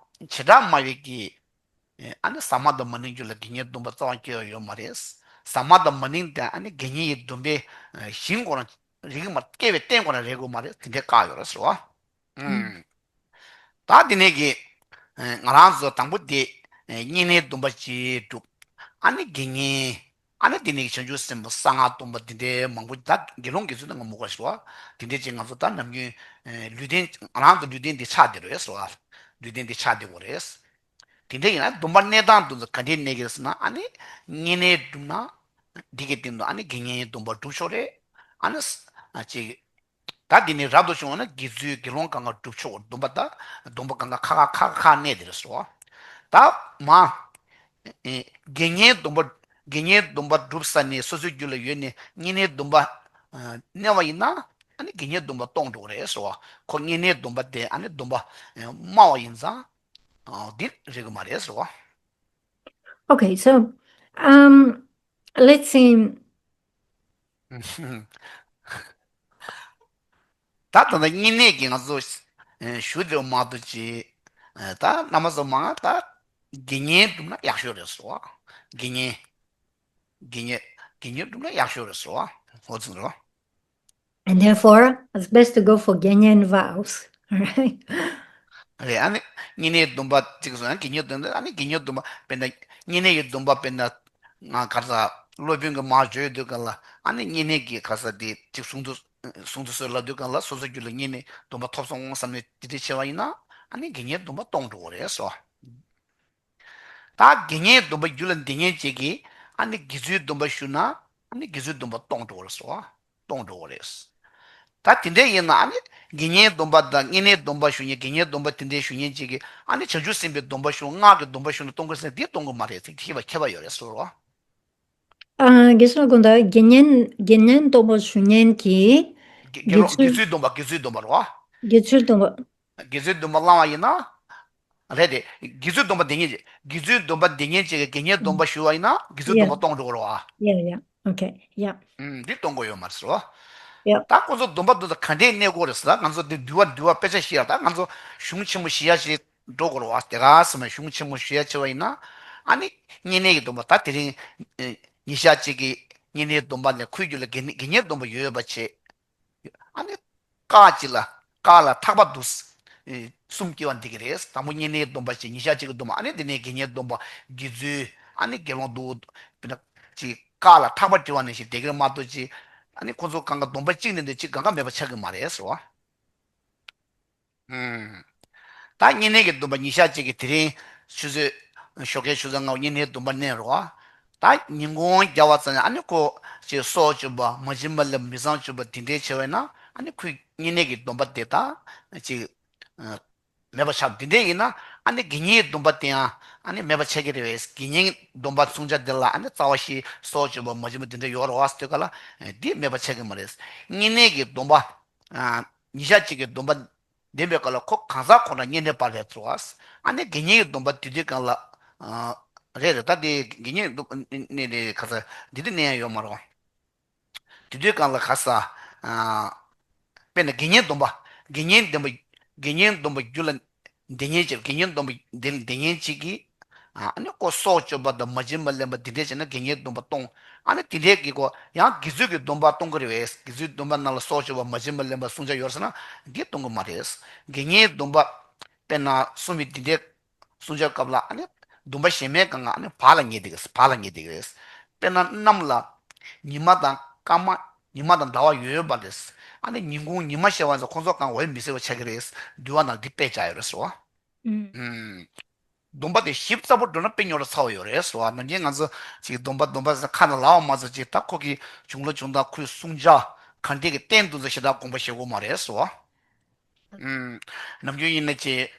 བྲག་སྨྲ་བའི་གི་ཨ་ནི་ཟ་མ་དང་མ་ནིང་རྒྱུད་ལ་དགེ་བསྙེན་སྡོམ་པ་རྩ་བ་སྐྱེ་བ་ཡོད་མ་རེད། ཟ་མ་དང་མ་ནིང་དེ་ཨ་ནི་དགེ་བསྙེན་ཡི་སྡོམ་པའི་ཞིང་ཁོ་རང་རིག་གི་མ་སྐྱེ་བའི་རྟེན་ཁོ་རང་རེད་དགོས་མ་རེད། དེ་འདྲའི་བཀག་ཡོད་རེད་ཟེར་བ། ཨུམ། ད་དེ་ནས་ཀྱི་ང་རང་ཚོ་དང་པོ་དེ་བསྙེན་གནས་སྡོམ་པ་ཅིག་སྒྲུབ། ཨ་ནི་དགེ་བསྙེན། ཨ་ནི་དེ་ནས་བྱང་ཆུབ་སེམས་དཔའ་གསང་སྔགས་སྡོམ་པ་དེ་འདྲའི་མང་པོ་ད་དགེ་སློང་དགེ་ཚུལ་དང་ང་མུ་ཀ་ཞུ་བ། དེ་འདྲའི་ཅིག་ང་ཚོ་ད་ནམ་རྒྱུན་ལུས་རྟེན་ང་རང་ཚོ་ལུས་རྟེན་འདི་ཆགས་བསྡད་རེད་ཟེར་བ། ལུས་རྟེན་འདི་ཆགས་བསྡད་དགོས་རེད། དེ་འདྲ་ཡིན་ན་སྡོམ་པ་གནས་སྟངས་དེ་ཚོ་ག་འདྲའི་གནས་ཀྱི་རེད་ཟེར་ན་ཨ་ནི་བསྙེན་གནས་སྒྲུབ་ན་འདི་གི་སྟེང་དུ་ཨ་ནི་དགེ་བསྙེན་སྡོམ་པ་སྒྲུབ་ཆོག་རེད། ཨ་ནི་ཅིག་ད་འདི་ནི་རབ་ཏུ་བྱུང་བ་ན་དགེ་ཚུལ་དགེ་སློང་གང་ག་སྒྲུབ་ཆོག་སྡོམ་པ་ད་སྡོམ་པ་གང་ག་ཁ་ཁ་ཁ་ཁ་གནས་དེ་རེད་ཟེར་བ། ད་མ་དགེ་བསྙེན་སྡོམ་པ་དགེ་བསྙེན་སྡོམ་པ་སྒྲུབ་ས་ནས་སོ་སོའི་རྒྱུད་ལ་ཡོད་ནས་བསྙེན་གནས་སྡོམ་པ་གནས་པ་ཡིན་ན་ཨ་ནི་དགེ་བསྙེན་སྡོམ་པ་གཏོང་འགྲོ་གི་རེད་ཟེར་བ། ཁོ་བསྙེན་གནས་སྡོམ་པ་དེ་ཨ་ནི་སྡོམ་པ་སྨྲ་བ་ཡིན་ཙང་། འདི་རེད་གི་མ་རེད་ཟེར་བ། Okay, so, um, let's see. ད་ད་ལྟ་བསྙེན་གནས་ཀྱི་ང་ཚོ་ཞུ་དེ་མ་གཏོགས་ཅི། ད་རྣམ་པ་ཚོ་མང་ད་དགེ་བསྙེན་སྒྲུབ་ན་ཡག་ཤོས་རེད་ཟེར་བ། དགེ་བསྙེན། དགེ་བསྙེན་དགེ་བསྙེན་སྒྲུབ་ན་ཡག་ཤོས་རེད་ཟེར་བ། ཧོ་ཙང་རོ། And therefore, it's best to go for Genyen vows. All right. རེད། ཨ་ནི་བསྙེན་གནས་སྡོམ་པ་གཅིག་སོང་ཡང་དགེ་བསྙེན་སྡོམ་པ་ཨ་ནི་དགེ་བསྙེན་སྡོམ་པ་དཔེར་ན་བསྙེན་གནས་ཀྱི་སྡོམ་པ་དཔེར་ན་ང་ག་ས་སློབ་དཔོན་གྱི་མར་བརྗོད་དུས་ག་ལ་ཨ་ནི་བསྙེན་གནས་ཀྱི་ག་ས་དེ་གཅིག་གསུང་དུ་གསུང་དུ་གསོལ་ལབ་དུས་ག་ལ་སོ་སོ་རྒྱུད་ལ་བསྙེན་གནས་སྡོམ་པ་ཐོབ་སོང་བསམ་ནས་དེ་འདྲ་བྱས་པ་ཡིན་ན་ཨ་ནི་དགེ་བསྙེན་སྡོམ་པ་གཏོང་འགྲོ་གི་རེད་ཟེར་བ། ད་དགེ་བསྙེན་སྡོམ་པ་རྒྱུད་ལ་འདི་ཉན་བྱེད་ཀྱི་ཨ་ནི་དགེ་ཚུལ་སྡོམ་པ་ཞུ་ན་ཨ་ནི་དགེ་ཚུལ་སྡོམ་པ་གཏོང་འགྲོ་བ་རེད་ཟེར་བ། གཏོང་འགྲོ་བ་རེད། ད་དེ་འདྲ་ཡིན་ན་ཨ་ནི་དགེ་བསྙེན་སྡོམ་པ་དང་བསྙེན་གནས་སྡོམ་པ་ཞུ་ཉན་དགེ་བསྙེན་སྡོམ་པ་དེ་འདྲ་ཞུ་ཉན་བྱེད་ཀྱི་ཨ་ནི་བྱང་ཆུབ་སེམས་དཔའི་སྡོམ་པ་ཞུ་སྔགས་ཀྱི་སྡོམ་པ་ཞུ་ན་གཏོང་གི་ཟེར་འདི་གཏོང་གི་མ་རེད་ཟེར་ཁྱད་པར་ཁྱད་པར་ཡོད་རེད་ཟེར་བ། ཨ་དགེ་བཤེས་ལགས་དགོངས་དག་དགེ་བསྙེན་དགེ་བསྙེན་སྡོམ་པ་ཞུ་ཉན་གྱི་ དགེ་དགེ་སློང་དགེ་ཚུལ་སྡོམ་པ། དགེ་ཚུལ་སྡོམ་པ་རེད་བ། དགེ་ཚུལ་སྡོམ་པ། དགེ་ཚུལ་སྡོམ་པ་བླང་བ་ཡིན་ན། རེད་དེ། དགེ་ཚུལ་སྡོམ་པ་དེ་ཉིད་ཀྱི་དགེ་ཚུལ་སྡོམ་པ་དེ་ཉིད་ཀྱི་དགེ་བསྙེན་སྡོམ་པ་ཞུ་བ་ཡིན་ན་དགེ་ཚུལ་སྡོམ་པ་གཏོང་འགྲོ་གི་རེད་བ། ཡ་ཡ། ཨོ་ཁེ། ཡ། ཨུམ། འདི་གཏོང་དགོས་ཡོད་མ་རེད་ཟེར་བ། ཡ། ད་ཁོ་ཚོ་སྡོམ་པ་འདི་ཚོ་ག་འདྲས་གནས་དགོས་རེད་ཟེར་ན། ང་ཚོ་འདི་འདུལ་བ་འདུལ་བ་དཔེ་ཆ་བཤད་ཡ། ད་ང་ཚོ་གཞུང་ཆེན་མོ་བཞི་ཡ་ཞིག་འགྲོ་དགོས་རེད་བ། དེ་ག་ཟེར་ན་གཞུང་ཆེན་མོ་བཞི་ཡ་བྱས་པ་ཡིན་ན། ཨ་ནི་བསྙེན་གནས་ཀྱི་སྡོམ་པ། ད་དེ་རིང་ཨེ་ཉིན་ཞག་གཅིག་གི་བསྙེན་གནས་སྡོམ་པ་ནས་ཁོའི་རྒྱུད་ལ་དགེ་བསྙེན་དགེ་བསྙེན་སྡོམ་པ་ཡོད་པ་བྱས། ཨ་ནི་བཀའ་གཅིག་ལ། བཀའ་ལ་ཐེག་པ་འདུག། ཨེ་གསུམ་སྐྱེ་བ་འདི་གི་རེད། དང་པོ་བསྙེན་གནས་སྡོམ་པ་བྱས། ཉིན་ཞག་གཅིག་གི་སྡོམ་པ། ཨ་ནི་དེ་ནས་དགེ་བསྙེན་སྡོམ་པ། དགེ་ཚུལ། ཨ་ནི་དགེ་སློང་འདུག། དཔེར་ན་ཅིག་བཀའ་ལ་ཐེག་པ་དྲིལ་བ་ནང་བཞིན་བསྡད་ཀྱི་རེད་མ་གཏོགས། ཅིག་ཨ་ནི་ཁོ་ཚོ་གང་ག་སྡོམ་པ་གཅིག་ནས་འདི་གཅིག་གང་ག་མེད་པ་ཆགས་ཀྱི་མ་རེད་ཟེར་བ། ཨུམ། ད་བསྙེན་གནས་ཀྱི་སྡོམ་པ་ཉིན་ཞག་གཅིག་གི་དེ་རིང་ཆུ་ཚོད། ཞོགས་ཀའི་ཆུ་ཚོད་ལྔ་པ་བསྙེན་གནས་སྡོམ་པ་གནང་རོགས། ད་ཉིན་གུང་བརྒྱབ་པ་ཙམ་ནས་ཨ་ནི་ཁོ་ཅིག་སྲོག་གཅོད་པ། མ་བྱིན་པ་ལེན་པ། མི་ཚངས་སྤྱོད་པ་དེ་འདྲས་བྱས་པ་ཡིན་ན། ཨ་ནི་ཁོའི་བསྙེན་གནས་ཀྱི་སྡོམ་པ་དེ་དག་ཅིག་ཨ་མེད་པ་ཆགས། དེ་འདྲས་ཡིན་ན་ཨ་ནི་དགེ་བསྙེན་གྱི་སྡོམ་པ་དེ་ཡང་ཨ་ནི་མེད་པ་ཆགས་ཀྱི་རེད་པས། དགེ་བསྙེན་སྡོམ་པ་བསྲུང་བྱ་དེ་ལ་ཨ་ནི་རྩ་བ་བཞི། སྲོག་གཅོད་པ། མ་བྱིན་པ་དེ་འདྲས་ཡོད་རེད་པ་ཟེར་དུས་སྐབས་ལ། ཨ་འདི་མེད་པ་ཆགས་ཀྱི་མ་རེད། བསྙེན་གནས་ཀྱི་སྡོམ་པ། ཨ་ཉིན་ཞག་གཅིག་གི་སྡོམ་པ་འདེབས་པའི་སྐབས་ལ་ཁོ་གང་ཟག་ཁོ་ན་བསྙེན་གནས་པ་རེད་ཟེར་བ། ཨ་ནི་དགེ་བསྙེན་གྱི་སྡོམ་པ་དེ་དུས་གང་ལ། ཨ་རེད་རེད། ད་དེ་དགེ་བསྙེན་གྱི་སྡོམ་པ་ནི་ནི་ག་ས་འདི་དུས་གནང་ཡ་ཡོད་མ་རེད། དེ་དུས་གང་ལ་ག་ས། ཨ་དཔེར་ན་དགེ་བསྙེན་སྡོམ་པ། དགེ་བསྙེན་སྡོམ་པ། དགེ་བསྙེན་སྡོམ་པ་རྒྱུད་ལ་འདི་ཉིད་ཀྱི། དགེ་བསྙེན་སྡོམ་པ་འདི་འདི་ཉིད་ཅིག་གིས། ཨ་ནི་ཁོ་སྲོག་གཅོད་པ་དང་། མ་བྱིན་པ་ལེན་པ་འདི་འདྲས་བྱས་ན་དགེ་བསྙེན་སྡོམ་པ་གཏོང་། ཨ་ནི་དེ་འདྲས་ཀྱི་ཁོ་ཡང་དགེ་ཚུལ་གྱི་སྡོམ་པ་གཏོང་གི་རེད་པས། དགེ་ཚུལ་སྡོམ་པ་ནང་ལ་སྲོག་གཅོད་པ། མ་བྱིན་པ་ལེན་པ། བསྲུང་བྱ་ཡོད་ཟེར་ན་འདི་གཏོང་གི་མ་རེད། དགེ་བསྙེན་སྡོམ་པ་དཔེར་ན་གསུམ་ཡོད། འདི་འདྲས་བསྲུང་བྱ་སྐབས་ལ་ཨ་ནི་སྡོམ་པ་གཞན་མའི་སྒང་ལ་ཨ་ནི་བག་ལ་ཉལ་བསྡད་ཀྱི་རེད། བག་ལ་ཉལ་བསྡད་ཀྱི་རེད། དཔེར་ན་གནམ་ལ་ཉི་མ་དང་སྐར་མ། ཉི་མ་དང་ཟླ་བ་ཡོད་པ་རེད། ཨ་ནི་ཉིན་གུང་ཉི་མ་ཤར་བ་ཙམ་ཁོང་ཚོ་གང་འོད་མི་གསལ་བ་ཆགས་ཀྱི་རེད། འདུལ་བ་ནང་འདི་དཔེ་བྱས་ཡོད་རེད་ཟེར་བ། ཨུམ། སྡོམ་པ་དེ་ཞིབ་ཚགས་པོ་འགྲོ་ན་དཔེ་རྙོག་དྲ་ཚ་པོ་ཡོད་རེད་ཟེར་བ། ནམ་རྒྱུན་ང་ཚོ་ཅིག་སྡོམ་པ་སྡོམ་པ་ཟེར་ཁ་ནང་ལབ་པ་མ་ཚད་ཅིག་ད་ཁོ་གི་བྱུང་ལ་བྱུང་དང་ཁོའི་བསྲུང་བྱ་ག་འདྲས་ཀྱི་རྟེན་དུ་ཚོ་ཞེ་དྲག་དགོངས་པ་བཞེས་དགོས་མ་རེད་ཟེར་བ། ཨུམ། ནམ་རྒྱུན་ཡིན་ན་ཅིག་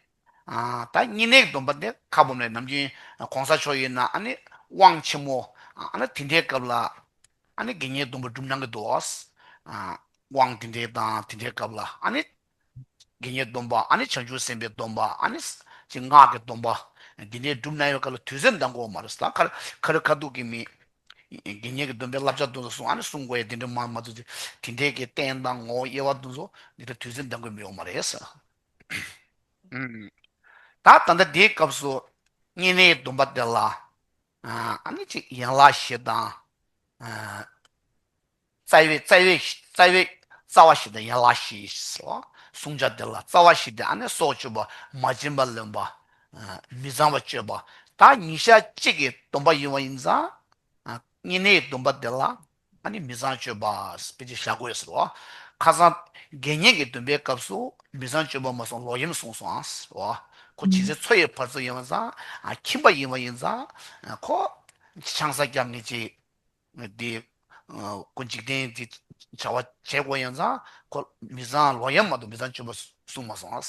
ཨ་ད་བསྙེན་གནས་སྡོམ་པ་དེ་ཁ་སྦོམ་ནས་ནམ་རྒྱུན་གོང་ས་མཆོག་ཡིན་ན་ཨ་ནི་དབང་ཆེན་མོ། ཨ་ནི་དེ་འདྲའི་སྐབས་ལ་ཨ་ནི་དགེ་བསྙེན་སྡོམ་པ་སྒྲུབ་གནང་གི་འདུག། ཨ་དབང་དེ་འདྲའི་དང་དེ་འདྲའི་སྐབས་ལ་ཨ་ནི་དགེ་བསྙེན་སྡོམ་པ། ཨ་ནི་བྱང་ཆུབ་སེམས་དཔའི་སྡོམ་པ། ཨ་ནི་ཅིག་སྔགས་ཀྱི་སྡོམ་པ་དེ་འདྲའི་སྒྲུབ་གནང་ཡོད་སྐབས་ལ་དུས་ཚོད་འདང་དགོས་མ་རེད། ད་ཁ་རི་ཁ་རི་ཁ་ཐུག་གི་མི་དགེ་བསྙེན་གྱི་སྡོམ་པའི་བསླབ་བྱ་དེ་ཚོ་གསུང་། ཨ་ནི་གསུང་དགོས་ཡ་དེ་འདྲ་མ་མ་ཚོ་དེ་འདྲའི་གི་རྟེན་དང་ངོ་བོ་དབྱེ་བ་དེ་ཚོ་འདི་འདྲ་དུས་ཚོད་འདང་དགོས་མི་ཡོང་མ་རེད་ཟེར། ཨུམ། ད་ད་ལྟ་འདིའི་སྐབས་སུ་བསྙེན་གནས་སྡོམ་པ་དེ་ལ་ཨ་ནི་ཅིག་ཡན་ལག་བཞི་དང་། ཨ་རྩ་བའི་རྩ་བའི་རྩ་བའི་རྩ་བ་བཞི་དང་ཡན་ལག་བཞི་ཟེར་བ། བསྲུང་བྱ་དེ་ལ་རྩ་བ་བཞི་དེ་ཨ་ནི་སྲོག་གཅོད་པ། མ་བྱིན་པ་ལེན་པ། ཨ་མི་ཚངས་པ་སྤྱོད་པ། ད་ཉིན་ཞག་གཅིག་གི་སྡོམ་པ་ཡིན་པ་ཡིན་ཙང་། ཨ་བསྙེན་གནས་སྡོམ་པ་དེ་ལ་ཨ་ནི་མི་ཚངས་སྤྱོད་པ་དཔེ་ཅིག་བཞག་དགོས་ཟེར་བ། ཁ་སང་དགེ་བསྙེན་གྱི་སྡོམ་པའི་སྐབས་སུ་མི་ཚངས་སྤྱོད་པ་མ་བསྲུངས་ལོག་གཡེམ་བསྲུངས་སོང་ཟེར་བ། ཁོ་ཇི་སྲིད་འཚོ་ཡི་བར་དུ་ཡིན་པ་ཙང་། ཨ་ཁྱིམ་པ་ཡིན་པ་ཡིན་ཙང་། ཨ་ཁོ་ཆང་ས་བརྒྱབ་ནས་ཅིག་འདི་ཨ་ཁོ་འཇིག་རྟེན་འདི་བྱ་བ་བྱེད་དགོས་ཡིན་ཙང་ཁོ་མི་ཚངས་ལོག་གཡེམ་མ་གཏོགས་མི་ཚངས་སྤྱོད་པ་བསྲུངས་མ་སོང་།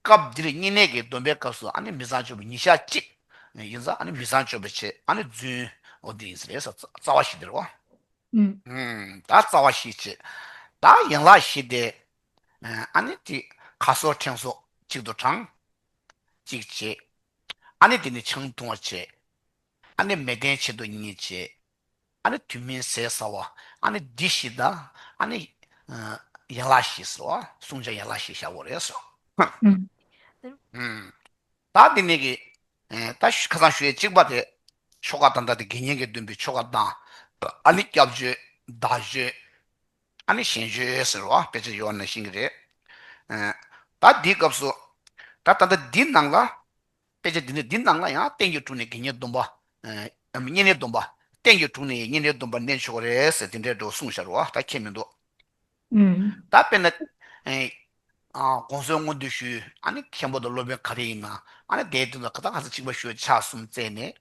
སྐབས་འདིར་བསྙེན་གནས་ཀྱི་སྡོམ་པའི་སྐབས་སུ་ཨ་ནི་མི་ཚངས་སྤྱོད་པ་ཉིན་ཞག་གཅིག་ཡིན་ཙང་ཨ་ནི་མི་ཚངས་སྤྱོད་པ་བྱེད། ཨ་ནི་རྫུན། འོ་འདི་ཡིན་ཟེར་རེད་ཟེར། རྩ་བ་བཞི་འདིར་བ། ཨུམ། ཨུམ། ད་རྩ་བ་བཞི་བྱེད། ད་ཡན་ལག་བཞི་དེ་ཨ་ནི་དེ་ཁ་སོ་ཕྲེང་སོ་གཅིག་ཏུ་དྲངས། གཅིག་བྱེད། ཨ་ནི་དེ་ནི་ཆང་འཐུང་བ་བྱེད། ཨ་ནི་མལ་སྟན་ཆེད་དུ་གཉིས་བྱེད། ཨ་ནི་དུས་མིན་ཟས་ཟ་བ། ཨ་ནི་འདི་བཞི་དང་། ཨ་ནི་ཨ་ཡན་ལག་བཞི་ཟེར་བ། བསྲུང་བྱ་ཡན་ལག་བཞི་བཞག་དགོས་རེད་ཟེར། ཨུམ། ཨུམ། ད་འདི་ནས་ཀྱི་ཨེ་ད་ཁ་སང་ཞུ་ཡས་གཅིག་པ་དེ་ཆོ་ག་ད་ལྟ་དེ་དགེ་བསྙེན་གྱི་སྡོམ་པའི་ཆོ་ག་དང་། ཨ་ནི་སྐྱབས་བརྗོད། བདག་བརྗོད། ཨ་ནི་གཞན་བརྗོད་ཟེར་བ་དཔེ་ཆ་ཡོད་ནང་བཞིན་གྱི་རེད། ཨེ་ད་འདིའི་སྐབས་སུ་ད་ད་ལྟ་འདི་ནང་ལ། དཔེ་ཆ་འདི་ནི་འདི་ནང་ལ་ཡང་རྟེན་གྱི་དྲུང་ནས་དགེ་བསྙེན་སྡོམ་པ། ཨེ་བསྙེན་གནས་སྡོམ་པ། རྟེན་གྱི་དྲུང་ནས་བསྙེན་གནས་སྡོམ་པ་གནང་ཆོག་གི་རེད་ཟེར་དེ་འདྲའི་འགྲོ་གསུངས་བཞག་རེད་བ། ད་ཁྱད་མི་འདུག། ཨུམ། ད་དཔེར་ན་ཨེ་ཨ་དགོངས་གསོལ་སྔོན་དུ་ཞུས། ཨ་ནི་མཁན་པོ་དང་སློབ་དཔོན་ག་རེ་ཡིན་ན་ཨ་ནི་དེའི་དོན་དུ་ཁ་ད་ཁ་ཚ་གཅིག་པ་ཞུས། ཕྱག་གསུམ་བཙལ་ནས་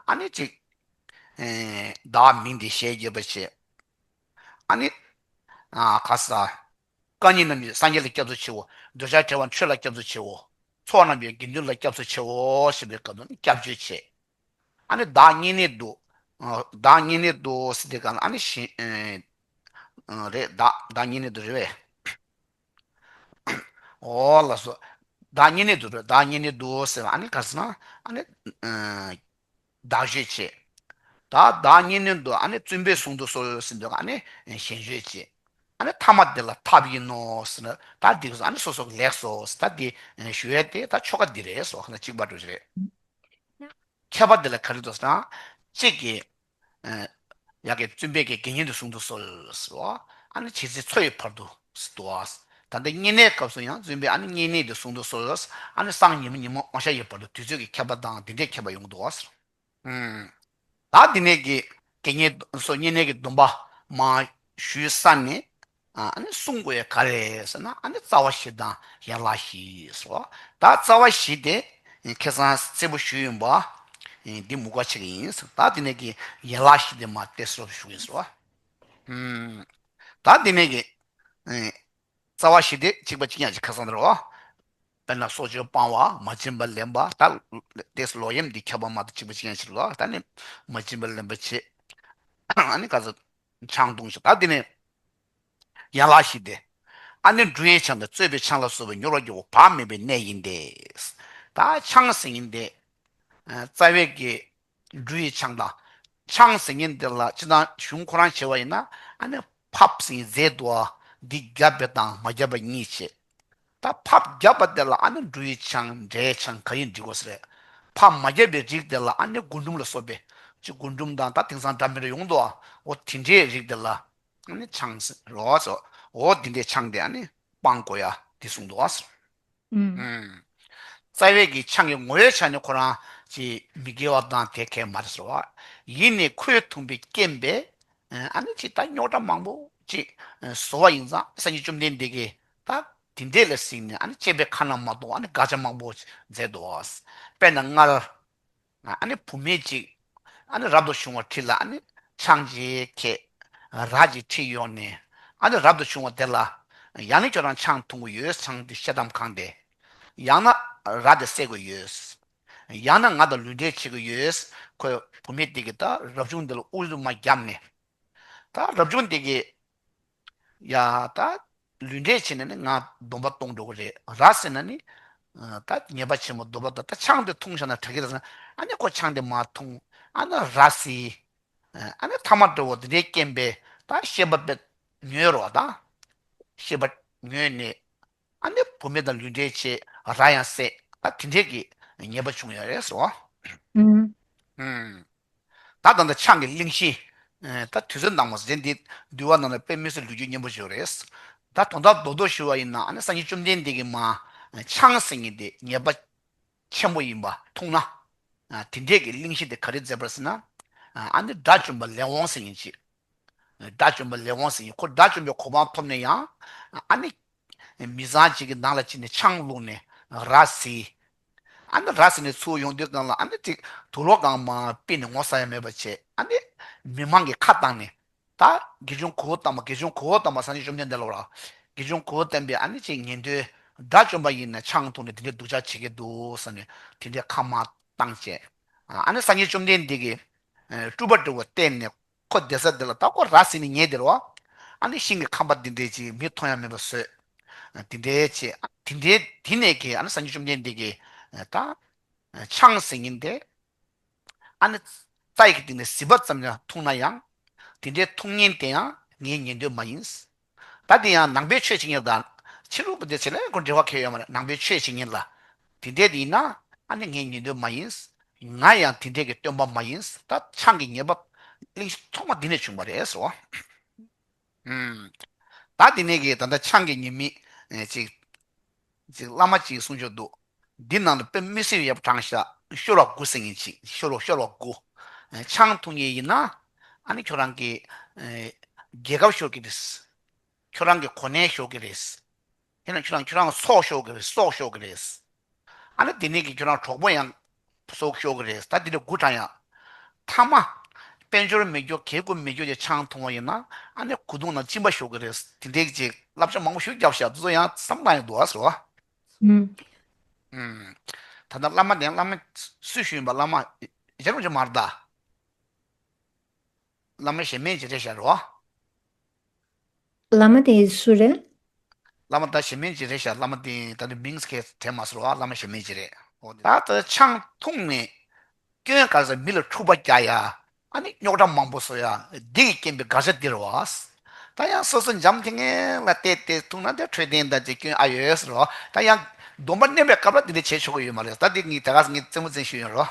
ཨ་ནི་ཅིག་ཨེ་བདག་མིང་འདི་ཞལ་བརྒྱད་པ་བྱས། ཨ་ནི་ཨ་ག་ས། རྐང་གཉིས་རྣམས་ཀྱིས་སངས་རྒྱས་ལ་སྐྱབས་སུ་མཆིའོ། འདོད་ཆགས་བྲལ་བ་ཆོས་ལ་སྐྱབས་སུ་མཆིའོ། ཚོགས་རྣམས་ཀྱིས་དགེ་འདུན་ལ་སྐྱབས་སུ་མཆིའོ་ཞེས་པའི་སྐབས་སུ་ནི་སྐྱབས་བརྗོད་བྱེད། ཨ་ནི་བདག་བསྙེན་གནས་དུ། ཨ་བདག་བསྙེན་གནས་དུ་ཟེར་དུས་སྒང་ལ་ཨ་ནི་ཞེས་ཨ་རེད། བདག་བདག་བསྙེན་གནས་དུ་རེད་པས། འོ་ལགས་སོ། བདག་བསྙེན་གནས་དུ་འགྲོ། བདག་བསྙེན་གནས་དུ་ཟེར་བ་ཨ་ནི་ག་ཟེར་ན་ཨ་ནི་ཨ་བདག་བཞེས་བྱེད། ད་བདག་བསྙེན་གནས་དུ་ཨ་ནི་བཙུན་པས་གསུང་དུ་གསོལ་ཟེར་དུས་ཨ་ནི་ཞལ་བརྗོད་བྱེད། ཨ་ནི་ཐ་མ་དེ་ལ་ཐབས་ཡིན་ནོ་ཟེར་ན་ད་འདི་ག་ཟེར་ཨ་ནི་སོ་སོ་གི་ལེགས་སོ་ཟེར་ད་འདི་ཞུ་ཡས་དེ་ད་ཆོ་ག་འདི་རེད་སོ་ཧ་ན་གཅིག་པ་འགྲོ་རེད། ཁྱད་པར་འདི་ལ་ག་རེ་འདུག་ཟེར་ན། གཅིག་གིས། ཡ་གི་བཙུན་པས་ཀྱི་དགེ་བསྙེན་དུ་གསུང་དུ་གསོལ་ཟེར་བ། ཨ་ནི་བྱེད་ཚེ་འཚོ་ཡི་བར་དུ་ཟེར་བ། ད་ལྟ་བསྙེན་གནས་སྐབས་སུ་ཡང་བཙུན་པས་ཨ་ནི་བསྙེན་གནས་དུ་གསུང་དུ་གསོལ། ཨ་ནི་སང་ཉིན་མོ་ཉིན་མོ་མ་ཤར་ཡི་བར་དུ་དུས་ཚོད་ཀྱི་ཁྱད་པར་དང་འདི་འདྲའི་ཁྱད་པར་ཡོང་གི་འདུག་བ། ད་འདི་ནས་ཀྱི་དགེ་བསྙེན་སོ་བསྙེན་གནས་ཀྱི་སྡོམ་པ་མ་ཞུས་ས་ནས། ཨ་ནི་གསུང་དགོས་ཡ་ག་རེ་ཟེར་ན་ཨ་ནི་རྩ་བ་བཞི་དང་ཡན་ལག་བཞི་སོ། ད་རྩ་བ་བཞི་དེ་ཁ་སང་གསལ་པོ་ཞུས་ཡིན་པ། འདི་མུ་ག་ཆེ་གི་ཡིན། ད་འདི་ནས་ཀྱི་ཡན་ལག་བཞི་དེ་མ་ཏེ་སོ་ཞུ་ཡིན་སོ། ད་འདི་ནས་ཀྱི་རྩ་བ་བཞི་དེ་གཅིག་པ་གཅིག་རྐྱང་གཅིག་ཁ་སང་དེ་རེད་བ། དཔེར་ན་སྲོག་གཅོད་སྤང་བ་མ་བྱིན་པ་ལེན་པ་ད་ཏེ་ལོག་གཡེམ་འདི་ཁྱབ་པ་མ་གཏོགས་གཅིག་པ་གཅིག་རྐྱང་གཅིག་རེད་བ། ད་ནི་མ་བྱིན་པ་ལེན་པ་བྱེད། ཨ་ནི་ག་ཚོད་ཆང་འཐུང་ཞིང་ད་འདི་ནས། ཡན་ལག་བཞི་སྟེ། ཨ་ནི་འབྲུ་ཡི་ཆང་དང་བཙོས་པའི་ཆང་ལ་སོགས་པའི་མྱུར་བར་འགྱུར་བ་བག་མེད་པའི་གནས་ཡིན་ཏེ། ད་ཆང་ཟེར་ཡིན་ཏེ། རྩ་བའི་གི་འབྲུ་ཡི་ཆང་དང་། ཆང་ཟེར་ཡིན་ཏེ་ལ་ཅི་དང་གཞུང་ཁོ་རང་བྱས་པ་ཡིན་ན་ཨ་ནི་ཕབ་ཟེར་ཡིན་རྫས་འདུག་བ། འདི་བརྒྱབ་པ་དང་མ་བརྒྱབ་པ་གཉིས་བྱས། ད་ཕབ་བརྒྱབ་པ་དེ་ལ་ཨ་ནི་འབྲུ་ཡི་ཆང་འབྲས་ཆང་ག་ཡིན་འབྲི་དགོས་ཟེར། ཕབ་མ་བརྒྱབ་པའི་རིགས་དེ་ལ་ཨ་ནི་རྒུན་འབྲུམ་ལ་སོགས་པའི་ཅི་རྒུན་འབྲུམ་དང་ད་དེང་སང་འདྲ་མི་འདྲ་ཡོང་འདུག་བ། འོ་དེ་འདྲའི་རིགས་དེ་ལ། ཨ་ནི་ཆང་ཟེར་རོ་ཟེར། འོ་འདི་འདྲའི་ཆང་དེ་ཨ་ནི་སྤང་དགོས་ཡ་འདི་གསུངས་འདུག་ཨ་ཟེར། ཨུམ། རྩ་བའི་གི་ཆང་གི་ངོ་བོའི་ཆ་ནས་ཁོ་རང་ཅི་མི་དགེ་བ་དང་དེ་གས་མ་རེད་ཟེར་བ། ཡིན་ནས་ཁོས་འཐུང་པའི་རྐྱེན་པས། ཨ་ནི་ཅི་ད་རྙོག་དྲ་མང་པོ་ཅི་བཟོ་བ་ཡིན་ཙང་སངས་རྒྱས་བཅོམ་ལྡན་འདས་ཀྱིས་ད་དེ་འདྲས་ལ་གཟིགས་ནས་ཨ་ནི་སྤྱད་པའི་ཁ་ན་མ་ཐོ་ཨ་ནི་དགག་བྱ་མང་པོ་མཛད་འདུག་ཨ། དཔེར་ན་སྔར། ཨ་ནི་བུད་མེད་ཅིག་ཨ་ནི་རབ་ཏུ་བྱུང་བ་ཁྲིད་ལ་ཨ་ནི་ཆང་ཅིག་ཁྱེར། ར་ཅིག་ཁྲིད་ཡོང་ནས་ཨ་ནི་རབ་ཏུ་བྱུང་བ་དེ་ལ་ཡང་ན་ཁྱོད་རང་ཆང་འཐུང་གི་ཡོད་ཆང་དེ་ཤ་དམ་གང་དེ། ཡང་ན་ར་དེ་བསད་དགོས་ཡོད། ཡང་ན་ང་དང་ལུས་འབྲེལ་བྱེད་ཀྱི་ཡོད། ཁོས་བུད་མེད་དེ་གིས་ད་རབ་བྱུང་དེ་ལ་དབུགས་རིང་མ་བརྒྱབ་ནས། ད་རབ་བྱུང་དེ་གིས། ཡ་ད། ལུས་འབྲེལ་བྱས་ནས་ནི་ང་སྡོམ་པ་གཏོང་འགྲོ་གི་རེད་ར་ཟེར་ན་ནི། ད་ཉེས་པ་ཆེན་པོ་སྡོམ་པ་དང་ད་ཆང་དེ་འཐུང་བཞག་ན་དྲག་གི་རེད་ཟེར་ན་ཨ་ནི་ཁོ་ཆང་དེ་མ་འཐུང་ཨ་ནི་ར་བཟི། ཨ་ནི་ཐ་མ་འདྲ་བོ་དེ་འདྲའི་རྐྱེན་པས་ད་ཤེས་པ་དཔེ་ཉོས་རོགས་དང་། ཤེས་པ་ཉོས་ནས་ཨ་ནི་བུད་མེད་དང་ལུས་འབྲེལ་བྱས་ར་ཡང་བསད་ད་དེ་འདྲའི་གི་ཉེས་པ་བྱུང་ཡོད་རེད་ཟེར་བ། ཨུམ། ད་ད་ལྟ་ཆང་གི་གླེང་གཞི། ད་དུས་ཚོད་ནང་མ་ཟིན་འདི་འདུལ་བ་ནང་ལ་དཔེ་མི་སྲིད་ལོ་རྒྱུས་སྙན་པོ་ཞིག་རེད། ད་དོན་དག་རྡོག་རྡོག་ཞུ་བ་ཡིན་ན་ཨ་ནི་སངས་རྒྱས་བཅོམ་ལྡན་འདས་ཀྱིས་མ་ཆང་ཟེར་མཁན་དེ་ཉེས་པ་ཆེན་པོ་ཡིན་པ་མཐོང་ན། དེ་འདྲས་ཀྱི་གླེང་གཞི་དེ་ག་རེ་མཛད་པ་ཟེར་ན། ཨ་ནི་དགྲ་བཅོམ་པ་ལས་དབང་ཟེར་མཁན་ཅིག་དགྲ་བཅོམ་པ་ལས་དབང་ཟེར་མཁན་ཁོ་དགྲ་བཅོམ་པའི་གོ་འཕང་ཐོབ་ནས་ཡང་། ཨ་ནི། མི་ཚང་གཅིག་གི་ནང་ལ་ཕྱིན་ནས་ཆང་བླུགས་ནས་ར་བཟི། ཨ་ནི་ར་བཟི་ནས་ཚུར་ཡོང་དུས་སྒང་ལ་ཨ་ནི་ཅིག་དུག་ལོག་གང་མ་ཕུད་ནས་ངོ་ཚ་ཡ་མེད་པ་བྱས་ཨ་ནི་མི་མང་གི་ཁ་བཏང་ནས་ད་དགེ་སྦྱོང་གོའུ་ཏ་མ་དགེ་སྦྱོང་གོའུ་ཏ་མ་སངས་རྒྱས་བཅོམ་ལྡན་འདས་ལ་ར་དགེ་སྦྱོང་གོའུ་ཏམ་པས་ཨ་ནི་ཅིག་ཉན་ཐོས་དགྲ་བཅོམ་པ་ཡིན་ན་ཆང་འཐུང་ནས་དེ་འདྲའི་སྡུག་ཅག་བྱེད་ཀྱི་འདུག་ཟེར་ནས་དེ་འདྲའི་ཁ་མ་བཏང་བྱས་ཨ་ནི་སངས་རྒྱས་བཅོམ་ལྡན་འདས་ཀྱིས་སྤྲུལ་པ་འདྲ་བོ་བསྟན་ནས། ཁོ་བསྡད་ས་དེ་ལ་ད་ཁོ་ར་བཟི་ནས་ཉལ་བསྡད་རེད་བ། ཨ་ནི་ཤིང་གི་ཁང་པ་འདི་འདྲས་ཅིག་མི་མཐོང་ཡ་མེད་པ་བཟོས། དེ་འདྲས་བྱས་དེ་འདྲས་དེ་ནས་ཀྱི་ཨ་ནི་སངས་རྒྱས་བཅོམ་ལྡན་འདས་ཀྱིས་ད་ཆང་ཟེར་མཁན་དེ་ཨ་ནི་རྩྭ་ཡི་གི་སྟེང་ནས་ཟིལ་པ་ཙམ་ཡང་འཐུང་ན་ཡང་དེ་འདྲའི་འཐུང་མཁན་དེ་ཡང་ངའི་ཉན་ཐོས་མ་ཡིན། ད་དེ་ཡང་ནང་པའི་ཆོས་བྱེད་མཁན་དང་ཕྱི་ལུགས་པ་དེ་བྱེད་ལ་ཁོ་འབྲེལ་བ་གང་ཡང་ཡོད་མ་རེད། ནང་པའི་ཆོས་བྱེད་མཁན་ལ་དེ་འདྲས་དེ་ཡིན་ན་ཨ་ནི་ངའི་ཉན་ཐོས་མ་ཡིན། ང་ཡང་དེ་འདྲས་ཀྱི་སྟོན་པ་མ་ཡིན། ད་ཆང་གི་ཉེས་པ་གླེང་གཞི་ཐོག་མ་འདི་ནས་བྱུང་བ་རེད་ཟེར་བ། ཨུམ། ད་དེ་ནས་ཀྱི་ད་ལྟ་ཆང་གི་ཉེས་དམིགས་ཅིག་ཅིག་བླ་མ་ཅིག་གསུང་ཆོག་འདུག་འདི་ནང་ལ་དཔེ་མི་སྲིད་ཡག་པོ་དྲངས་ཤག་ཤོ་ལོ་ཀ་དགུ་ཟེར་མཁན་ཅིག་ཤོ་ལོ་ཤོ་ལོ་ཀ་དགུ། ཆང་འཐུང་མཁན་ཡིན་ན་ཨ་ནི་ཁྱོད་རང་གི་རྒྱལ་ཁབ་ཤོར་གྱི་རེད། ཁྱོད་རང་གི་གོ་གནས་ཤོར་གྱི་རེད། ཡིན་ན་ཁྱོད་རང་ཁྱོད་རང་སྲོག་ཤོར་གྱི་རེད། སྲོག་ཤོར་གྱི་རེད། ཨ་ནི་དེ་ནས་ཀྱི་ཁྱོད་རང་གྲོགས་པོ་ཡང་སྲོག་ཤོར་གྱི་རེད། ད་དེ་འདྲ་དགུ་དྲངས་ཡང་། ཐ་མ། དཔལ་འབྱོར་མེད་རྒྱུ་གད་སྐུ་མེད་རྒྱུ་དེ་ཆང་འཐུང་བ་ཡིན་ན་ཨ་ནི་གོས་ཐུང་ནང་གཅིན་པ་ཤོར་གྱི་རེད། དེ་འདྲའི་ཅིག་བསླབ་བྱ་མང་པོ་ཞིག་བརྒྱབ་ཤག་དེ་ཚོ་ཡང་བསམ་བློ་ཡང་འདུག་ཨ་ཟེར་བ། ཨུམ། ད་ལྟ་བླ་མ་དེ་བླ་མ་སུ་ཞུ་ཡིན་པ་བླ་མ་ཡར་རུང་ཅིག་མར་ད། བླ་མ་གཞན་མིང་ཅིག་རེད་ཤག་རོ། བླ་མ་དེ་སུ་རེད། བླ་མ་ད་གཞན་མིན་ཅིག་རེད་ཤག་བླ་མ་དེ་ད་ནི་མིང་སྐད་དྲན་མ་སོང་བ། བླ་མ་གཞན་མིན་ཅིག་རེད། འོ་ད་ད་ཆང་འཐུང་ནས་སྐྱོན་ག་ས་མི་ལ་འཁྲུག་པ་རྒྱག་ཡ། ཨ་ནི་རྙོག་དྲ་མང་པོ་བཟོ་ཡ། འདི་གི་རྐྱེན་པས་དགག་བྱ་འདི་རེད་བ། ད་ཡང་སོ་སོ་འཇམ་ཐིང་ངེ་ལ་བལྟས་བལྟས་འཐུང་ན་དེ་འཕྲོད་བསྟེན་དང་ཅིག་སྐྱོན་ཨ་ཡོད་ཟེར་བ། ད་ཡང་སྡོམ་པ་མནན་པའི་སྐབས་ལ་འདི་འདྲ་བྱེད་ཆོག་གི་ཡོད་མ་རེད། ད་འདི་ངས་ད་ག་ངས་རྩེད་མོ་རྩེད་ཤེས་ཡོད་རོ།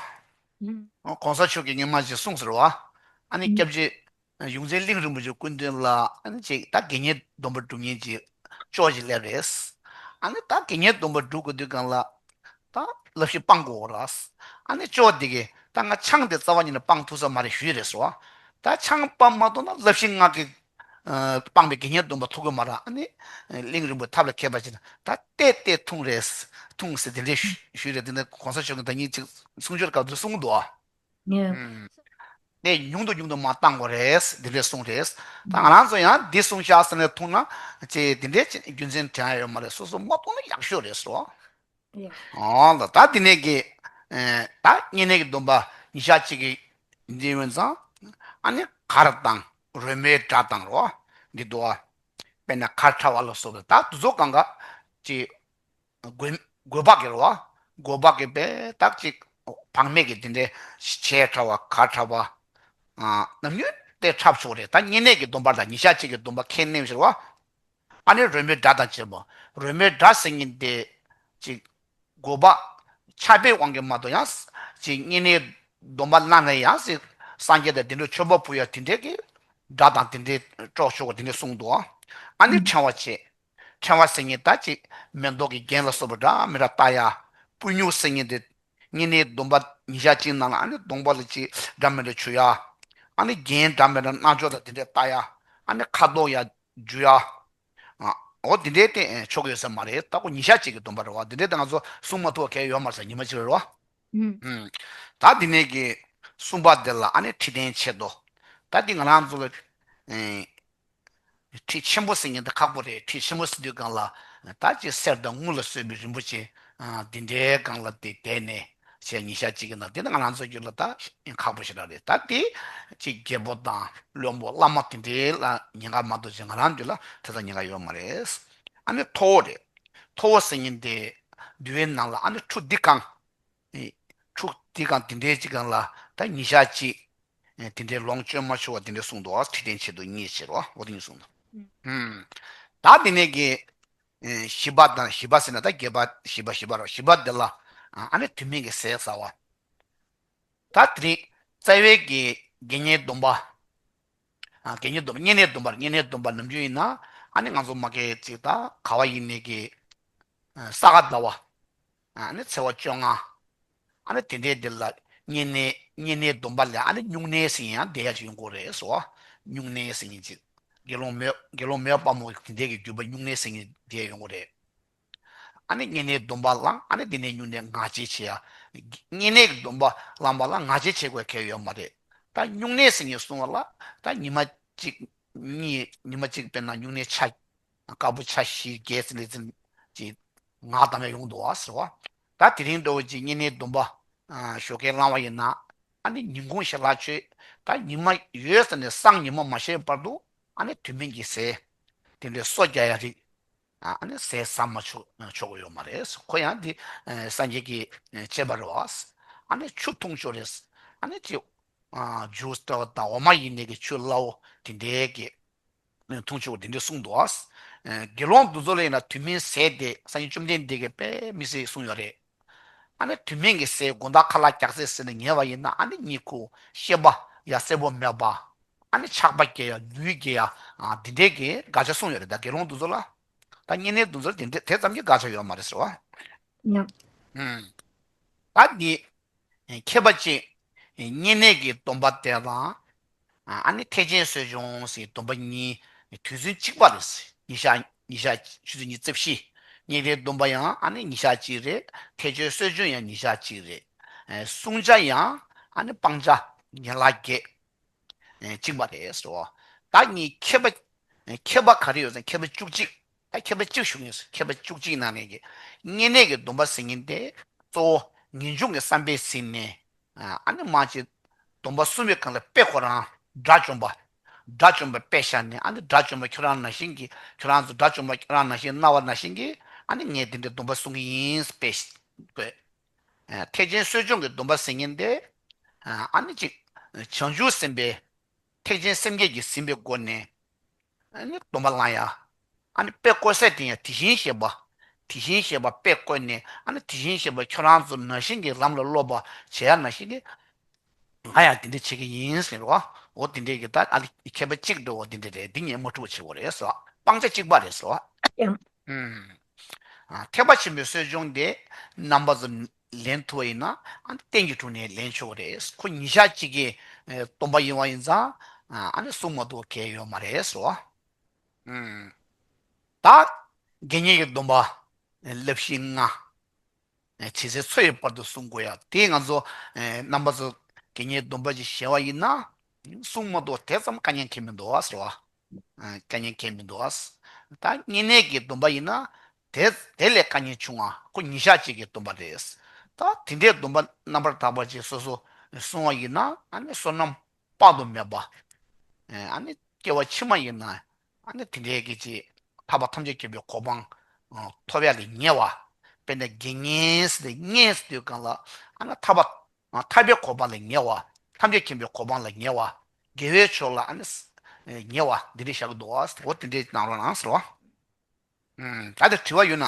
ཨ། གོང་ས་མཆོག་གིས་སྔོན་མ་ཅིག་གསུངས་ཟེར་བ། ཨ་ནི་སྐྱབས་རྗེ་ཡོངས་འཛིན་གླིང་རིན་པོ་ཆེ་སྐུ་མདུན་ལ་ཨ་ནི་ཅིག་ད་དགེ་བསྙེན་སྡོམ་པ་སྒྲུབ་མཁན་ཅིག་ཅོག་ཅིག་སླེབས་རེད། ཨ་ནི་ད་དགེ་བསྙེན་སྡོམ་པ་སྒྲུབ་དགོས་དུས་སྒང་ལ་ད་བསླབ་གཞི་སྤང་དགོས་ར། ཨ་ནི་ཅོག་འདི་གིས་ད་ང་ཆང་འདི་རྩ་བ་ཉིད་ནས་སྤང་ཐུབ་ས་མ་རེད་ཞུས་རེད་ཟེར་བ། ད་ཆང་སྤང་མ་ཐུབ་ན་བསླབ་གཞི་ལྔ་གི་ཨ་སྤངས་པའི་དགེ་བསྙེན་སྡོམ་པ་ཐོབ་གི་མ་རེད། ཨ་ནི་གླིང་རིན་པོ་ཐབས་ལ་མཁས་པ་ཅིག་ད་བལྟས་བལྟས་འཐུང་རེད། འཐུང་ཟེར་དེ་འདྲས་ཞུས་རེད། དེ་ནས་གོང་ས་མཆོག་གིས་ད་ཉིན་ཅིག་གསུང་ཆོས་སྐབས་དུ་གསུངས་འདུག་ཨ། ངས། ཨུམ། དེ་ཉུང་དུ་ཉུང་དུ་མ་བཏང་དགོས་རེད། འདི་འདྲས་གསུངས་རེད། ད་ང་རང་ཚོ་ཡང་འདི་གསུང་བཞག་ཟེར་ནས་འཐུང་ན་ཅེས་འདི་འདྲས་རྒྱུ་མཚན་དྲན་ཡ་ཡོད་མ་རེད། སོ་སོ་མ་འཐུང་ན་ཡག་ཤོས་རེད་ཟེར་བ། ཡ། ཨོ་ལ་ད་འདི་ནས་ཀྱི་ཨེ་ད་བསྙེན་གནས་ཀྱི་སྡོམ་པ་ཉི་ཤུ་གཅིག་གི་འདི་ཡོད་ཙང་། ཨ་ནི་གར་དང་རོལ་མོའི་སྒྲ་དང་རོ་འདི་འདུག་ཨ། དཔེར་ན་གར་འཁྲབ་པ་ལ་སོགས་པའི་ད་དུ་ཚོ་གང་ག་ཅི་དགོན་དགོན་པ་གི་རོ། དགོན་པ་གི་པའི་ད་ཅིག་བག་མེད་ཀྱི་འདི་འདྲའི་བྱས་འཁྲབ་པ་གར་འཁྲབ་པ། ཨ་ནམ་ཡོད་དེ་འཁྲབ་ཆོག་རེད། ད་བསྙེན་གནས་ཀྱི་སྡོམ་པ་དང་ཉི་ཤུ་གཅིག་གི་སྡོམ་པ་ཁས་ལེན་ཟེར་བ། ཨ་ནི་རོལ་མོའི་སྒྲ་དང་བཅས་པ། རོལ་མོའི་སྒྲ་ཟེར་མཁན་དེ་ཅིག་དགོས་པ་ཆགས་པའི་དབང་གིས་མ་གཏོགས་ཡང་ཅིག་བསྙེན་གནས་སྡོམ་པ་གནང་ནས་ཡང་ཅིག་སངས་རྒྱས་དང་བདེ་འགྲོ་མཆོད་པ་ཕུལ་ཡ་དེ་འདྲས་ཀྱི་སྒྲ་དང་དེ་འདྲས་སྒྲོག་ཆོག་པ་དེ་འདྲས་གསུངས་འདུག་ཨ་ནི་ཕྲེང་བ་བཅས། ཕྲེང་བ་ཟེར་མཁན་ད་ཅིག་མེ་ཏོག་གི་རྒྱན་ལ་སོགས་པ་འདྲ་མི་འདྲ་བཏགས་ཡ། སྤུས་སྨྱུག་ཟེར་མཁན་དེ་བསྙེན་གནས་སྡོམ་པ་ཉི་ཤུ་གཅིག་ནང་ལ་ཨ་ནི་གདོང་པ་ལ་ཅིག་འདྲ་མི་འདྲ་བྱུག་ཡ། ཨ་ནི་རྒྱན་འདྲ་མི་འདྲ་རྣ་ཅོག་དང་དེ་འདྲས་བཏགས་ཡ། ཨ་ནི་ཁ་དོག་ཡ་བསྒྱུར་ཡ། ཨ། འོ་འདི་འདྲའི་སྟེང་ཆོག་གི་ཡོད་ས་མ་རེད། ད་ཁོ་ཉི་ཤུ་གཅིག་གི་སྡོམ་པ་རེད་བ། འདི་འདྲའི་སྟེང་ང་ཚོ་སྲུང་མ་ཐུབ་པ་གལ་ཡོད་མ་རེད་ཟེར། ཉི་མ་གཅིག་རེད་བ། ཨུམ། ཨུམ། ད་འདི་ནས་ཀྱི་གསུམ་པ་འདི་ལ་ཨ་ནི་ཁྲི་སྟན་ཆེ་དོ། ད་འདི་ང་རང་ཚོ་ལ་ཨེ་ཁྲི་ཆེན་པོ་ཟེར་མཁན་དེ་ཁག་པོ་རེད། ཁྲི་ཆེན་པོ་ཟེར་དུས་སྒང་ལ་ད་ཅིག་གསེར་དང་དངུལ་ལ་བཟོས་པའི་རིན་པོ་ཆེ་ཨ་འདི་འདྲའི་སྒང་ལ་དེ་བསྡད་ནས། ཞེས་ཉི་ཤུ་གཅིག་གི་ནང་དེ་ནི་ང་རང་ཚོ་རྒྱུད་ལ་ད་ཁག་པོ་ཞེ་དྲག་རེད། ད་དེ་ཅིག་རྒྱལ་པོ་དང་བློན་པོ་བླ་མ་དེ་འདྲའི་ལ་ཉེན་ཁ་མ་གཏོགས་ཅིག་ང་རང་རྒྱུད་ལ་དེ་ཙམ་ཉེན་ཁ་ཡོད་མ་རེད། ཨ་ནི་ཐོ་བོ་རེད། ཐོ་བོ་ཟེར་མཁན་དེ་འདུལ་བའི་ནང་ལ་ཨ་ནི་ཁྲུ་འདི་གང་། ཁྲུ་འདི་གང་དེ་འདྲའི་ཅིག་གང་ལ་ད་ཉི་ཤུ་གཅིག་དེ་འདྲའི་ལོངས་སྤྱོད་མ་ཆོག་པ་དེ་འདྲའི་གསུངས་འདུག་ཁྲི་སྟན་ཆེ་དོ་གཉིས་བྱེད་རོགས་འོ་དེ་གཉིས་གསུངས་འདུག་ད་དེ་ནས་ཀྱི། ཨེ་བཞི་པ་དང་བཞི་པ་ཟེར་ན་ད་བརྒྱད་པ་བཞི་པ་བཞི་པ་རོ། བཞི་པ་འདི་ལ་ཨ་ནི་དུས་མིན་གྱི་ཟས་ཟ་བ། ད་དེ་རིང་རྩ་བའི་གི་དགེ་བསྙེན་སྡོམ་པ། ཨ་དགེ་བསྙེན་སྡོམ་པ་བསྙེན་གནས་སྡོམ་པ་བསྙེན་གནས་སྡོམ་པ་ནམ་རྒྱུན་ཡིན་ན་ཨ་ནི་ང་ཚོ་མ་གི་ཅིག་ད་ག་བ་ཡིན་ནས་གི་ས་ག་ཟླ་བ། ཨ་ནི་ཚེས་པ་བཅོ་ལྔ། ཨ་ནི་དེ་འདྲའི་འདི་ལ་བསྙེན་གནས་བསྙེན་གནས་སྡོམ་པ་ལ་ཨ་ནི་སྨྱུང་གནས་ཟེར་ཡང་བསྡད་ཡ་ཅིག་ཡོང་གི་རེད་ཟེར་བ། སྨྱུང་གནས་ཟེར་མཁན་ཅིག་དགེ་སློང་མོས་དགེ་སློང་མོས་དཔལ་མོ་དེ་འདྲའི་གི་བརྒྱུད་པ་སྨྱུང་གནས་ཟེར་མཁན་བསྡད་ཡོང་གི་རེད། ཨ་ནི་བསྙེན་གནས་སྡོམ་པ་ལ་ཨ་ནི་དེ་ནས་སྨྱུང་གནས་ངག་བཅད་བྱེད་ཡ། བསྙེན་གནས་ཀྱི་སྡོམ་པ་བླངས་པ་ལ་ངག་བཅད་བྱེད་དགོས་གལ་ཡོད་མ་རེད། ད་སྨྱུང་གནས་ཟེར་མཁན་གསུང་བ་ལ་ད་ཉི་མ་གཅིག་གཉིས་ཉི་མ་གཅིག་དཔེར་ན་སྨྱུང་གནས་ཆ་དཀར་པོ་ཆ་བཞི་བརྒྱད་ཙམ་ལས་ཙམ་གྱི་ངག་བསྡམས་ཡ་ཡོང་འདུག་བ་ཟེར་བ། ད་དེ་རིང་འདྲ་བོ་ཅིག་བསྙེན་གནས་སྡོམ་པ་ཨ་ཞོགས་ཀས་བླངས་པ་ཡིན་ན་ཨ་ནི་ཉིན་གུང་ཞལ་ལག་མཆོད། ད་ཉི་མ་ཡོལ་ཟ་ནས་སང་ཉི་མ་མ་ཤར་བར་དུ་ཨ་ནི་དུས་མིན་གྱི་ཟས་དེ་འདྲའི་སོ་རྒྱག་ཡ་རིགས་ཨ་ནི་ཟས་ཟ་མ་ཆོག་ཆོག་གི་ཡོད་མ་རེད། ཁོ་ཡང་འདི་སངས་རྒྱས་ཀྱི་བཅས་པ་རེད་བ། ཨ་ནི་ཆུ་འཐུང་ཆོག་རེད། ཨ་ནི་ཅིག་ཨ་ཇུས་ལྟ་བུ་དང་འོ་མ་ཡིན་ནའི་གི་ཆུ་སླ་བོ་དེ་འདྲའི་གི་འཐུང་ཆོག་དེ་འདྲ་གསུངས་འདུག་ཨ། དགེ་སློང་དེ་ཚོ་ལ་ཡིན་ན་དུས་མིན་ཟས་དེ་སངས་རྒྱས་བཅོམ་ལྡན་འདས་ཀྱིས་དཔེ་མི་སྲིད་གསུངས་ཡོད་རེད། ཨ་ནི་དུས་མིན་གྱི་ཟས་དགོང་དག་ཁ་ལག་རྒྱགས་ཚད་ཟིན་ནས་ཉལ་བ་ཡིན་ན་ཨ་ནི་གཉིད་ཁུག་ཤེས་པ་ཡང་གསལ་པོ་མེད་པ། ཨ་ནི་ཆགས་པ་སྐྱེ་ཡ་ལུས་སྐྱེ་ཡ། ཨ་དེ་འདྲའི་གི་དགག་བྱ་གསུངས་ཡོད་རེད། ད་དགེ་སློང་དེ་ཚོ་ལ། ད་བསྙེན་གནས་དེ་ཚོ་ལ་དེ་འདྲ་དེ་ཙམ་གྱི་དགག་བྱ་ཡོད་མ་རེད་ཟེར་བ། ཡ། ཨུམ། ད་འདི། མཁས་པ་ཅིག་བསྙེན་གནས་ཀྱི་སྡོམ་པ་དེ་དང་། ཨ་ནི་ཐེག་ཆེན་གསོ་སྦྱོང་ཟེར་སྡོམ་པ་གཉིས་དུས་ཚོད་གཅིག་པ་རེད། ཉི་ཤར་ཉི་ཤར་ཆུ་ཚོད་ཉི་ཤུ་རྩ་བཞི། བསྙེན་གནས་སྡོམ་པ་ཡང་ཨ་ནི་ཉི་ཤར་གཅིག་རེད། ཐེག་ཆེན་གསོ་སྦྱོང་ཡང་ཉི་ཤར་གཅིག་རེད། བསྲུང་བྱ་ཡང་ཨ་ནི་སྤང་བྱ་ཡན་ལག་བརྒྱད། གཅིག་པ་རེད་ཟེར་བ། ད་ངས་མཁས་པ། མཁས་པ་ག་རེ་ཡོད་ཟེར་མཁས་པ་བཅུ་གཅིག་ད་མཁས་པ་གཅིག་ཞུ་ངེས་སོ། མཁས་པ་བཅུ་གཅིག་ནང་ནས་ཀྱི་བསྙེན་གནས་ཀྱི་སྡོམ་པ་ཟེར་མཁན་དེ་གཙོ་བོ་ངེས་འབྱུང་གི་བསམ་པས་ཟིན་ནས། ཨ་ནི་མ་ཅིག་སྡོམ་པ་གསུམ་པའི་སྒང་ལ་དཔེ་ཁོ་རང་དགྲ་བཅོམ་པ། དགྲ་བཅོམ་པ་དཔེ་བཞག་ནས། ཨ་ནི་དགྲ་བཅོམ་པ་ཁྱོད་རང་ནང་བཞིན་གྱི། ཁྱོད་རང་ཚོ་དགྲ་བཅོམ་པ་ཁྱོད་རང་ནང་བཞིན་སྨྲ་བ་ནང་བཞིན་གྱི། ཨ་ནི་ངས་དེ་འདྲའི་སྡོམ་པ་སྲུང་གི་ཡིན་དཔེ་བཀོད། ཨ་ཐེག་ཆེན་གསོ་སྦྱོང་གི་སྡོམ་པ་ཟེར་མཁན་དེ། ཨ་ནི་གཅིག་བྱང་ཆུབ་སེམས་དཔའི། ཐེག་ཆེན་སེམས་བསྐྱེད་ཀྱིས་ཟིན་པའི་སྒོ་ནས། ཨ་ནི་སྡོམ་པ་བླང་ཡ། ཨ་ནི་དཔེ་བཀོད་ས་དེ་ཡང་དེ་བཞིན་གཤེགས་པ། དེ་བཞིན་གཤེགས་པ་དཔེ་བཀོད་ནས། ཨ་ནི་དེ་བཞིན་གཤེགས་པ་ཁྱོད་རང་ཚོ་ནང་བཞིན་གྱི་ལམ་ལ་སློབ་པ་བྱེད་ཡ་ནང་བཞིན་གྱི། ང་ཡང་དེ་འདྲ་བྱེད་ཀྱི་ཡིན་ཟེར་བ། འོ་དེ་འདྲའི་གི་ད་ཨ་ལི་མཁས་པ་གཅིག་འདྲ་བོ་འདི་འདྲ་རེད། འདི་ངས་མ་འཁྲུག་པ་བྱེད་དགོས་རེད་ཟེར་བ། སྤང་བྱ་གཅིག་པ་རེད་ཟེར་བ། ཡང་། ཨུམ། ཨ་ཐེག་པ་ཆེན་པོའི་གསོ་སྦྱོང་དེ་རྣམ་པ་ཚོ་ལེན་ཐུབ་པ་ཡིན་ན། ཨ་ནི་རྟེན་གྱི་དྲུང་ནས་ལེན་ཆོག་གི་རེད། ཁོ་ཉིན་ཞག་གཅིག་གི་ཨེ་སྡོམ་པ་ཡིན་པ་ཡིན་ཙང་། ཨ་ནི་སྲུང་མ་ཐུབ་གལ་ཡོད་མ་རེད་ཟེར་བ། ཨུམ། ད་དགེ་བསྙེན་གྱི་སྡོམ་པ་བསླབ་གཞི་ལྔ། ཇི་སྲིད་འཚོ་ཡི་བར་དུ་སྲུང་དགོས་ཡ། དེ་ང་ཚོ་ཨེ་རྣམ་པ་ཚོ་དགེ་བསྙེན་སྡོམ་པ་ཅིག་བཞེས་པ་ཡིན་ན། སྲུང་མ་ཐུབ་དེ་ཙམ་དཀའ་ངལ་འཁྱེར་མི་འདུག་ཟེར་བ། ཨེ་དཀའ་ངལ་འཁྱེར་མི་འདུག་ད་བསྙེན་གནས་ཀྱི་སྡོམ་པ་ཡིན་ན། དེ་དེ་ལས་དཀའ་ངལ་ཆུང་བ། ཁོ་ཉིན་ཞག་གཅིག་གི་སྡོམ་པ་རེད། ད་དེ་འདྲའི་སྡོམ་པ་རྣམ་པར་དག་པ་ཅིག་སོ་སོ་སྲུང་བ་ཡིན་ན། ཨ་ནི་བསོད་ནམས་དཔག་ཏུ་མེད་པ། ཨ་ནི་སྐྱེ་བ་ཕྱི་མ་ཡིན་ན། ཨ་ནི་དེ་འདྲའི་གི་ཅིག་ཐར་པ་ཐམས་ཅད་མཁྱེན་པའི་གོ་འཕང་ཐོབ་ཡ་ལས་ཉེ་བ། དཔེར་ན་དགེ་བསྙེན་ཟེར་ཏེ་བསྙེན་ཟེར་དུས་སྒང་ལ། ཨ་ནི་ཐར་པ་ཐར་པའི་གོ་འཕང་ལས་ཉེ་བ། ཐམས་ཅད་མཁྱེན་པའི་གོ་འཕང་ལས་ཉེ་བ། དགེ་བའི་ཕྱོགས་ལ་ཨ་ནི་ཉེ་བ་འདི་འདྲ་བཞག་གི་འདུག་བ། འོ་དེ་འདྲ་གནང་རོགས་གནང་ཟེར་བ། ད་དེ་དྲི་བ་ཡོད་ན།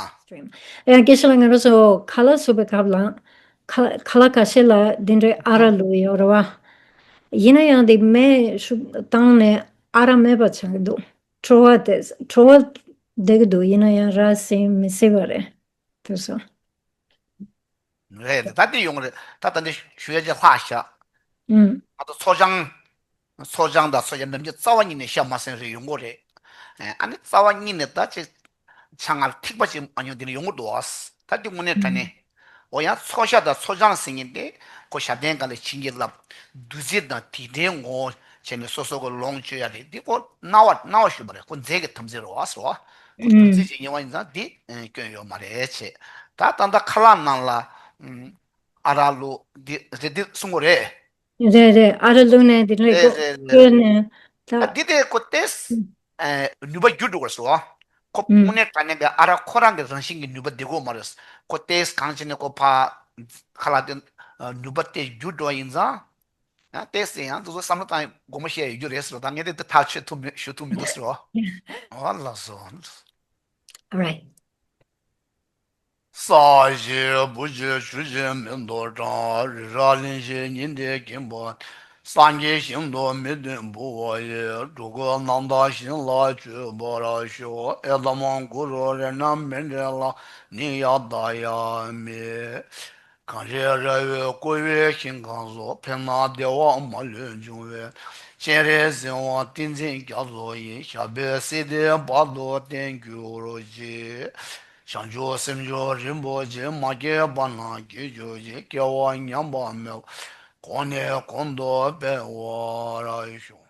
ཡང་སྐད་ཆ་ལ་ང་རང་ཚོ་ཁ་ལག་བཟོ་བའི་སྐབས་ལ། ཁ་ཁ་ལག་ཁ་ཤས་ལ་འདི་འདྲའི་ཨ་རག་བླུགས་ཡོད་རེད་བ། ཡིན་ན་ཡང་དེ་མེ་ཤུགས་བཏང་ནས་ཨ་རག་མེད་པ་ཆགས་ཀྱི་འདུག་བྲོ་བ་དེ་བྲོ་བ་བསྡད་ཀྱི་འདུག་ཡིན་ན་ཡང་རག་སྲིད་མི་སྲིད་པ་རེད། དེ་ཚོ། རེད། ད་འདི་ཡོང་རེད། ད་ད་འདི་ཞུ་ཡ་ཅིག་ལྷག་ཤག་ཨུམ། ང་ཚོ་ཚོགས་ཆང་། ཚོགས་ཆང་དང་ཚོགས་ཆང་འདམ་གྱི་རྩ་བ་ཉིད་ནས་བཤད་མ་ཟིན་རེ་ཡོང་གི་རེད། ཨ་ནི་རྩ་བ་ཉིད་ནས་ད་ཅིག་ཆང་ང་ཐིགས་པ་ཅིག་མ་ཉོ་འདི་ནས་ཡོང་གི་འདུག་ཨ། ད་འདི་དངོས་གནས་དྲང་གནས། འོ་ཡང་ཚོགས་ཤ་དང་ཚོགས་ཆང་ཟེར་མཁན་དེ། ཁོ་ཞབས་བརྟན་སྒང་ལ་བྱིན་གྱིས་བརླབས། བདུད་རྩི་དང་དེ་འདྲའི་ངོ་བོ་བྱས་ནས་སོ་སོ་གི་ལོངས་སྤྱོད་ཡ་རེད། འདི་ཁོ་སྣང་བ་སྣང་བ་ཞུས་པ་རེད། ཁོ་རྫས་ཀྱི་དམ་ཚིག་རེད་བ་ཟེར་བ། ཁོ་བདུད་རྩི་ཅིག་ཉོ་བ་ཡིན་ཙང་འདི་སྐྱོན་ཡོད་མ་རེད་བྱས། ད་ད་ལྟ་ཁ་ལག་ནང་ལ་ཨ་རག་བླུགས་འདི་རེད། འདི་གསུང་གི་རེད། རེད་རེད། ཨ་རག་བླུགས་ནས་འདི་འདྲ་རེད་རེད་རེད། བཀོལ་ནས་ད། ཨ་འདི་དེ་ཁོ་ཏེས། ཨུམ། ཨེ་ནུས་པ་འགྱུར་འགྲོ་བར་སོ། ཁོ་ཨུམ། དངོས་གནས་དྲང་གནས་ཀྱི་ཨ་རག་ཁོ་རང་གི་རང་བཞིན་གྱི་ནུས་པ་དེ་དགོས་མ་རེད། ཁོ་ཏེས་གང་བྱས་ནས་ཁོ་ཕ་ཁ་ལག་དེ་ཨ་ནུས་པ་དེ་འགྱུར་འགྲོ་བ་ཡིན་ཙང་། ཡང་ཏེས་ཡང་དེ་ཚོ་བསམ་བློ་བཏང་དགོངས་པ་བཞེས་ཡོད་རྒྱུ་རེད་ཟེར་བ་དང་། ངས་དེ་དེ་ཐག་ཆོད་ཐུབ་མེད་ཞུ་ཐུབ་མི་འདུག་ཟེར་བ། ཨོ་ལགས་སོ། All right. ས་གཞི་བུ་གཞི་ཆུ་གཞི་མེ་ཏོག་བཀྲ། རི་རབ་གླིང་བཞི་ཉི་ཟླས་འགེངས་པ། སངས་རྒྱས་ཞིང་དུ་མི་ལྡན་འབུལ་བ་ཡི། འགྲོ་ཀུན་རྣམ་དག་ཞིང་ལ་སྤྱོད་པར་ཤོག་ཨེ་ཏམ་གུ་རུ་རཏྣ་མཎྜལ་ནི་ཡ་ཏ་ཡ་མི། གངས་རི་ར་བས་བསྐོར་བའི་ཞིང་ཁམས་སུ། ཕན་དང་བདེ་བ་མ་ལུས་འབྱུང་བའི། སྤྱན་རས་གཟིགས་དབང་ཏིང་འཛིན་རྒྱ་མཚོ་ཡི། ཞབས་པད་སྲིད་མཐའི་བར་དུ་བརྟན་གྱུར་ཅིག་བྱང་ཆུབ་སེམས་མཆོག་རིན་པོ་ཆེ། མ་སྐྱེས་པ་རྣམས་སྐྱེ་གྱུར་ཅིག་སྐྱེ་བ་ཉམས་པ་མེད་པར། གོང་ནས་གོང་དུ་འཕེལ་བར་ཤོག